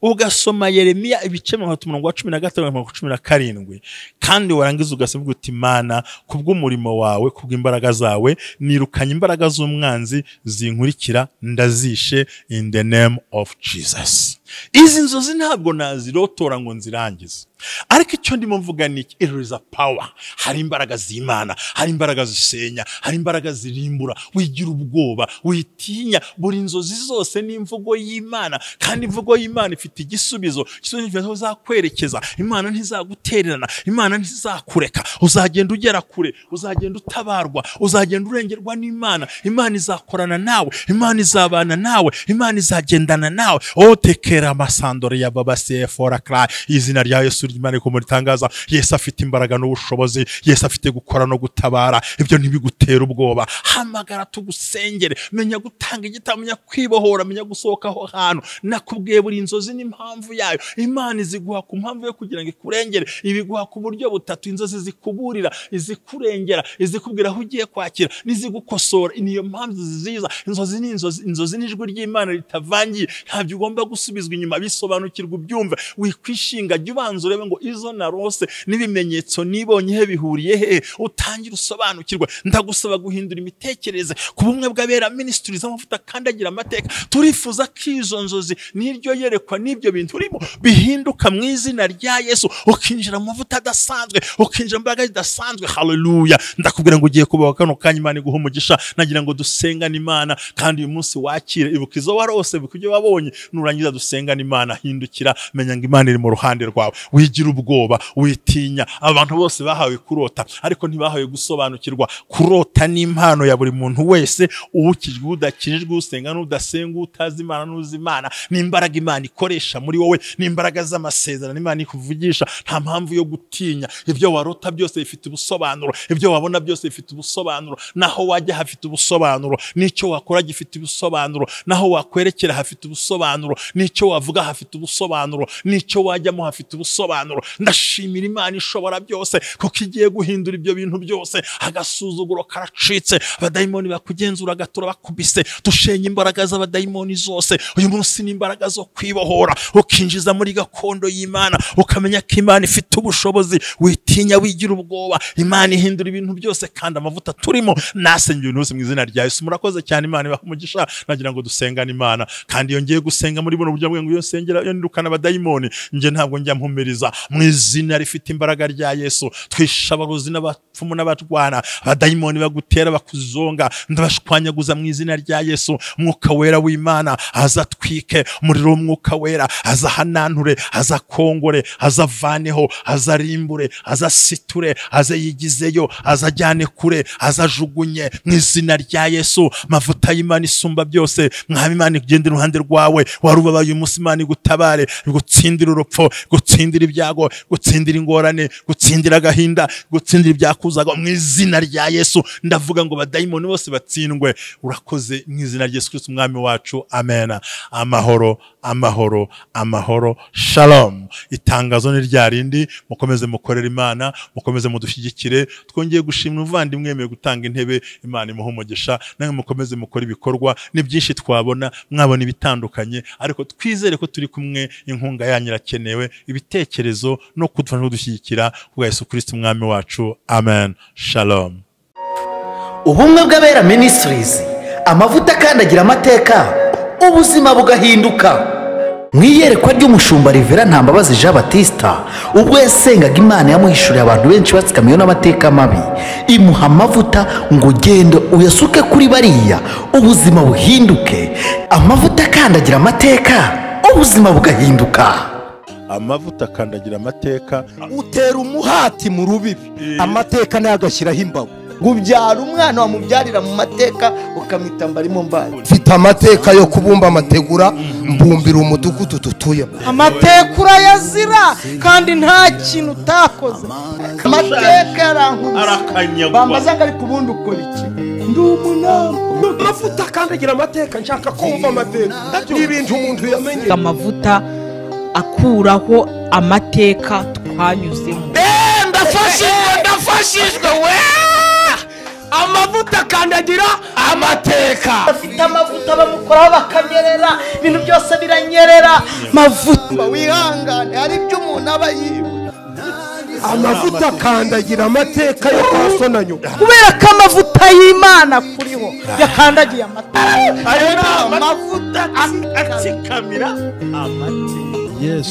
ugasoma Yeremiya ibice 30 umurongo wa 15 umurongo wa 17, kandi warangiza ugasoma uti: "Imana, kubw'umurimo wawe, kubw'imbaraga zawe, nirukanye imbaraga z'umwanzi zinkurikira, ndazishe in the name of Jesus." Izi nzozi ntabwo nazirotora ngo nzirangize. Ariko icyo ndimo mvuga ni iki? It is a power. Hari imbaraga z'Imana, hari imbaraga zisenya, hari imbaraga zirimbura. Wigira ubwoba, witinya. Buri nzozi zose ni imvugo y'Imana, kandi imvugo y'Imana ifite igisubizo. Igisubizo uzakwerekeza. Imana ntizagutererana, Imana ntizakureka. Uzagenda ugera kure, uzagenda utabarwa, uzagenda urengerwa n'Imana. Imana izakorana nawe, Imana izabana nawe, Imana izagendana nawe. O tekera amasandore ya baba sefora cry. Izina rya Yesu ry'Imana ko muritangaza. Yesu afite imbaraga n'ubushobozi, Yesu afite gukora no gutabara. Ibyo ntibigutera ubwoba. Hamagara tugusengere, menya gutanga igitabo, menya kwibohora, menya gusohoka aho hantu. Nakubwiye buri inzozi n'impamvu yayo. Imana iziguha ku mpamvu yo kugira ngo ikurengere. Ibiguha ku buryo butatu: inzozi zikuburira, izikurengera, izikubwira aho ugiye kwakira, n'izigukosora. Niyo mpamvu ziza. Inzozi ni inzozi, inzozi n'ijwi ry'Imana ritavangiye. Ntabyo ugomba gusubizwa inyuma, bisobanukirwa ubyumve. Wikwishinga, jya ubanza urebe ngo izo narose n'ibimenyetso nibonye he bihuriye he, utangire usobanukirwe. Ndagusaba guhindura imitekerereze ku bumwe bw'abera ministries amavuta akandagira amateka. Turifuza ko izo nzozi n'iryo yerekwa n'ibyo bintu urimo bihinduka mu izina rya Yesu, ukinjira mu mavuta adasanzwe, ukinjira mu mbaraga zidasanzwe. Haleluya! Ndakubwira ngo ugiye kubaho kano kanya, Imana iguha umugisha. Nagira ngo dusengane Imana, kandi uyu munsi wakire, ibuka izo warose, ibuka ibyo wabonye. Nurangiza dusengane Imana, hindukira, menya ngo Imana iri mu ruhande rwawe. Wigira ubwoba, witinya. Abantu bose bahawe kurota, ariko ntibahawe gusobanukirwa. Kurota ni impano ya buri muntu wese, uwukijwe, udakijwe, usenga n'udasenga, utazi Imana n'uzi Imana. Ni imbaraga Imana ikoresha muri wowe, ni imbaraga z'amasezerano Imana ikuvugisha. Nta mpamvu yo gutinya. Ibyo warota byose bifite ubusobanuro, ibyo wabona byose bifite ubusobanuro, naho wajya hafite ubusobanuro, n'icyo wakora gifite ubusobanuro, naho wakwerekera hafite ubusobanuro, n'icyo wavuga hafite ubusobanuro, n'icyo wajyamo hafite ubusobanuro. Ndashimira Imana ishobora byose, kuko igiye guhindura ibyo bintu byose. Agasuzuguro karacitse, abadayimoni bakugenzura gatura bakubise. Dushenye imbaraga z'abadayimoni zose. Uyu munsi ni imbaraga zo kwibohora, ukinjiza muri gakondo y'Imana, ukamenya ko Imana ifite ubushobozi. Witinya, wigira ubwoba. Imana ihindura ibintu byose, kandi amavuta turimo nasengera uyu munsi mu izina rya Yesu. Murakoze cyane, Imana ibahe umugisha. Nagira ngo dusengane Imana, kandi iyo ngiye gusenga muri buno buryo ngo iyo nsengera iyo nirukana abadayimoni, nje ntabwo njya mpumiriza. Mu izina rifite imbaraga rya Yesu, twisha abarozi n'abapfumu n'abatwana, abadayimoni bagutera bakuzonga, ndabashwanyaguza mu izina rya Yesu. Umwuka wera w'Imana azatwike umuriro w'umwuka wera, azahananture, azakongore, azavaneho, azarimbure, azasiture, azayigizeyo, azajyane kure, azajugunye mu izina rya Yesu. Mavuta y'Imana isumba byose, mwami Imana igende iruhande rwawe. Warubabaye uyu munsi, Imana igutabare, gutsindira urupfu, gutsindira ibyago, gutsindira ingorane, gutsindira agahinda, gutsindira ibyakuzaga mu izina rya Yesu. Ndavuga ngo badayimoni bose batsindwe. Urakoze mu izina rya Yesu Kristo umwami wacu, amen. Amahoro, amahoro, amahoro. Shalom. Itangazo ni rya rindi, mukomeze mukorere Imana, mukomeze mudushyigikire. Twongeye gushimira umuvandimwe yemeye gutanga intebe, Imana imuhe umugisha. Namwe mukomeze mukore ibikorwa, ni byinshi twabona, mwabona ibitandukanye, ariko twizere ko turi kumwe. Inkunga yanyu irakenewe, ibitekerezo no kudufasha kudushyigikira ku Yesu Kristo umwami wacu, amen. Shalom. Ubumwe bw'abera ministries, amavuta akandagira amateka, ubuzima bugahinduka. Mu iyerekwa ry'umushumba Rivera Ntambabazi Jean Baptiste, ubwo yasengaga Imana yamuhishuriye abantu benshi batsikamiwe n'amateka mabi, imuha amavuta ngo ugende uyasuke kuri bariya, ubuzima buhinduke. Amavuta akandagira amateka, ubuzima bugahinduka. Amavuta akandagira amateka, utera umuhati mu rubibi, amateka nayo agashyiraho imbago. Gubyara umwana wamubyarira mu mateka ukamwita mbarimo mbaye. Mfite amateka yo kubumba amategura, mbumbira umudugudu dutuyemo. Amateka urayazira kandi nta kintu utakoze. Amateka yarankubise, bambaza ngo ariko ubundi ukora iki? Ndi umunama. Amavuta akandagira amateka, nshaka kumva amateka n'ibintu umuntu yamenye. Amavuta akuraho amateka twanyuzemo. Ndafashijwe, ndafashijwe we. Amavuta akandagira amateka. Afite amavuta bamukoraho bakanyerera, ibintu byose biranyerera. Mavuta wihangane, hari ibyo umuntu aba yibuka. Amavuta akandagira amateka yo kwa so na nyoko. Kubera ko amavuta y'Imana kuriho yakandagiye amateka. Ayo ni amavuta atsikamira amateka. Yes.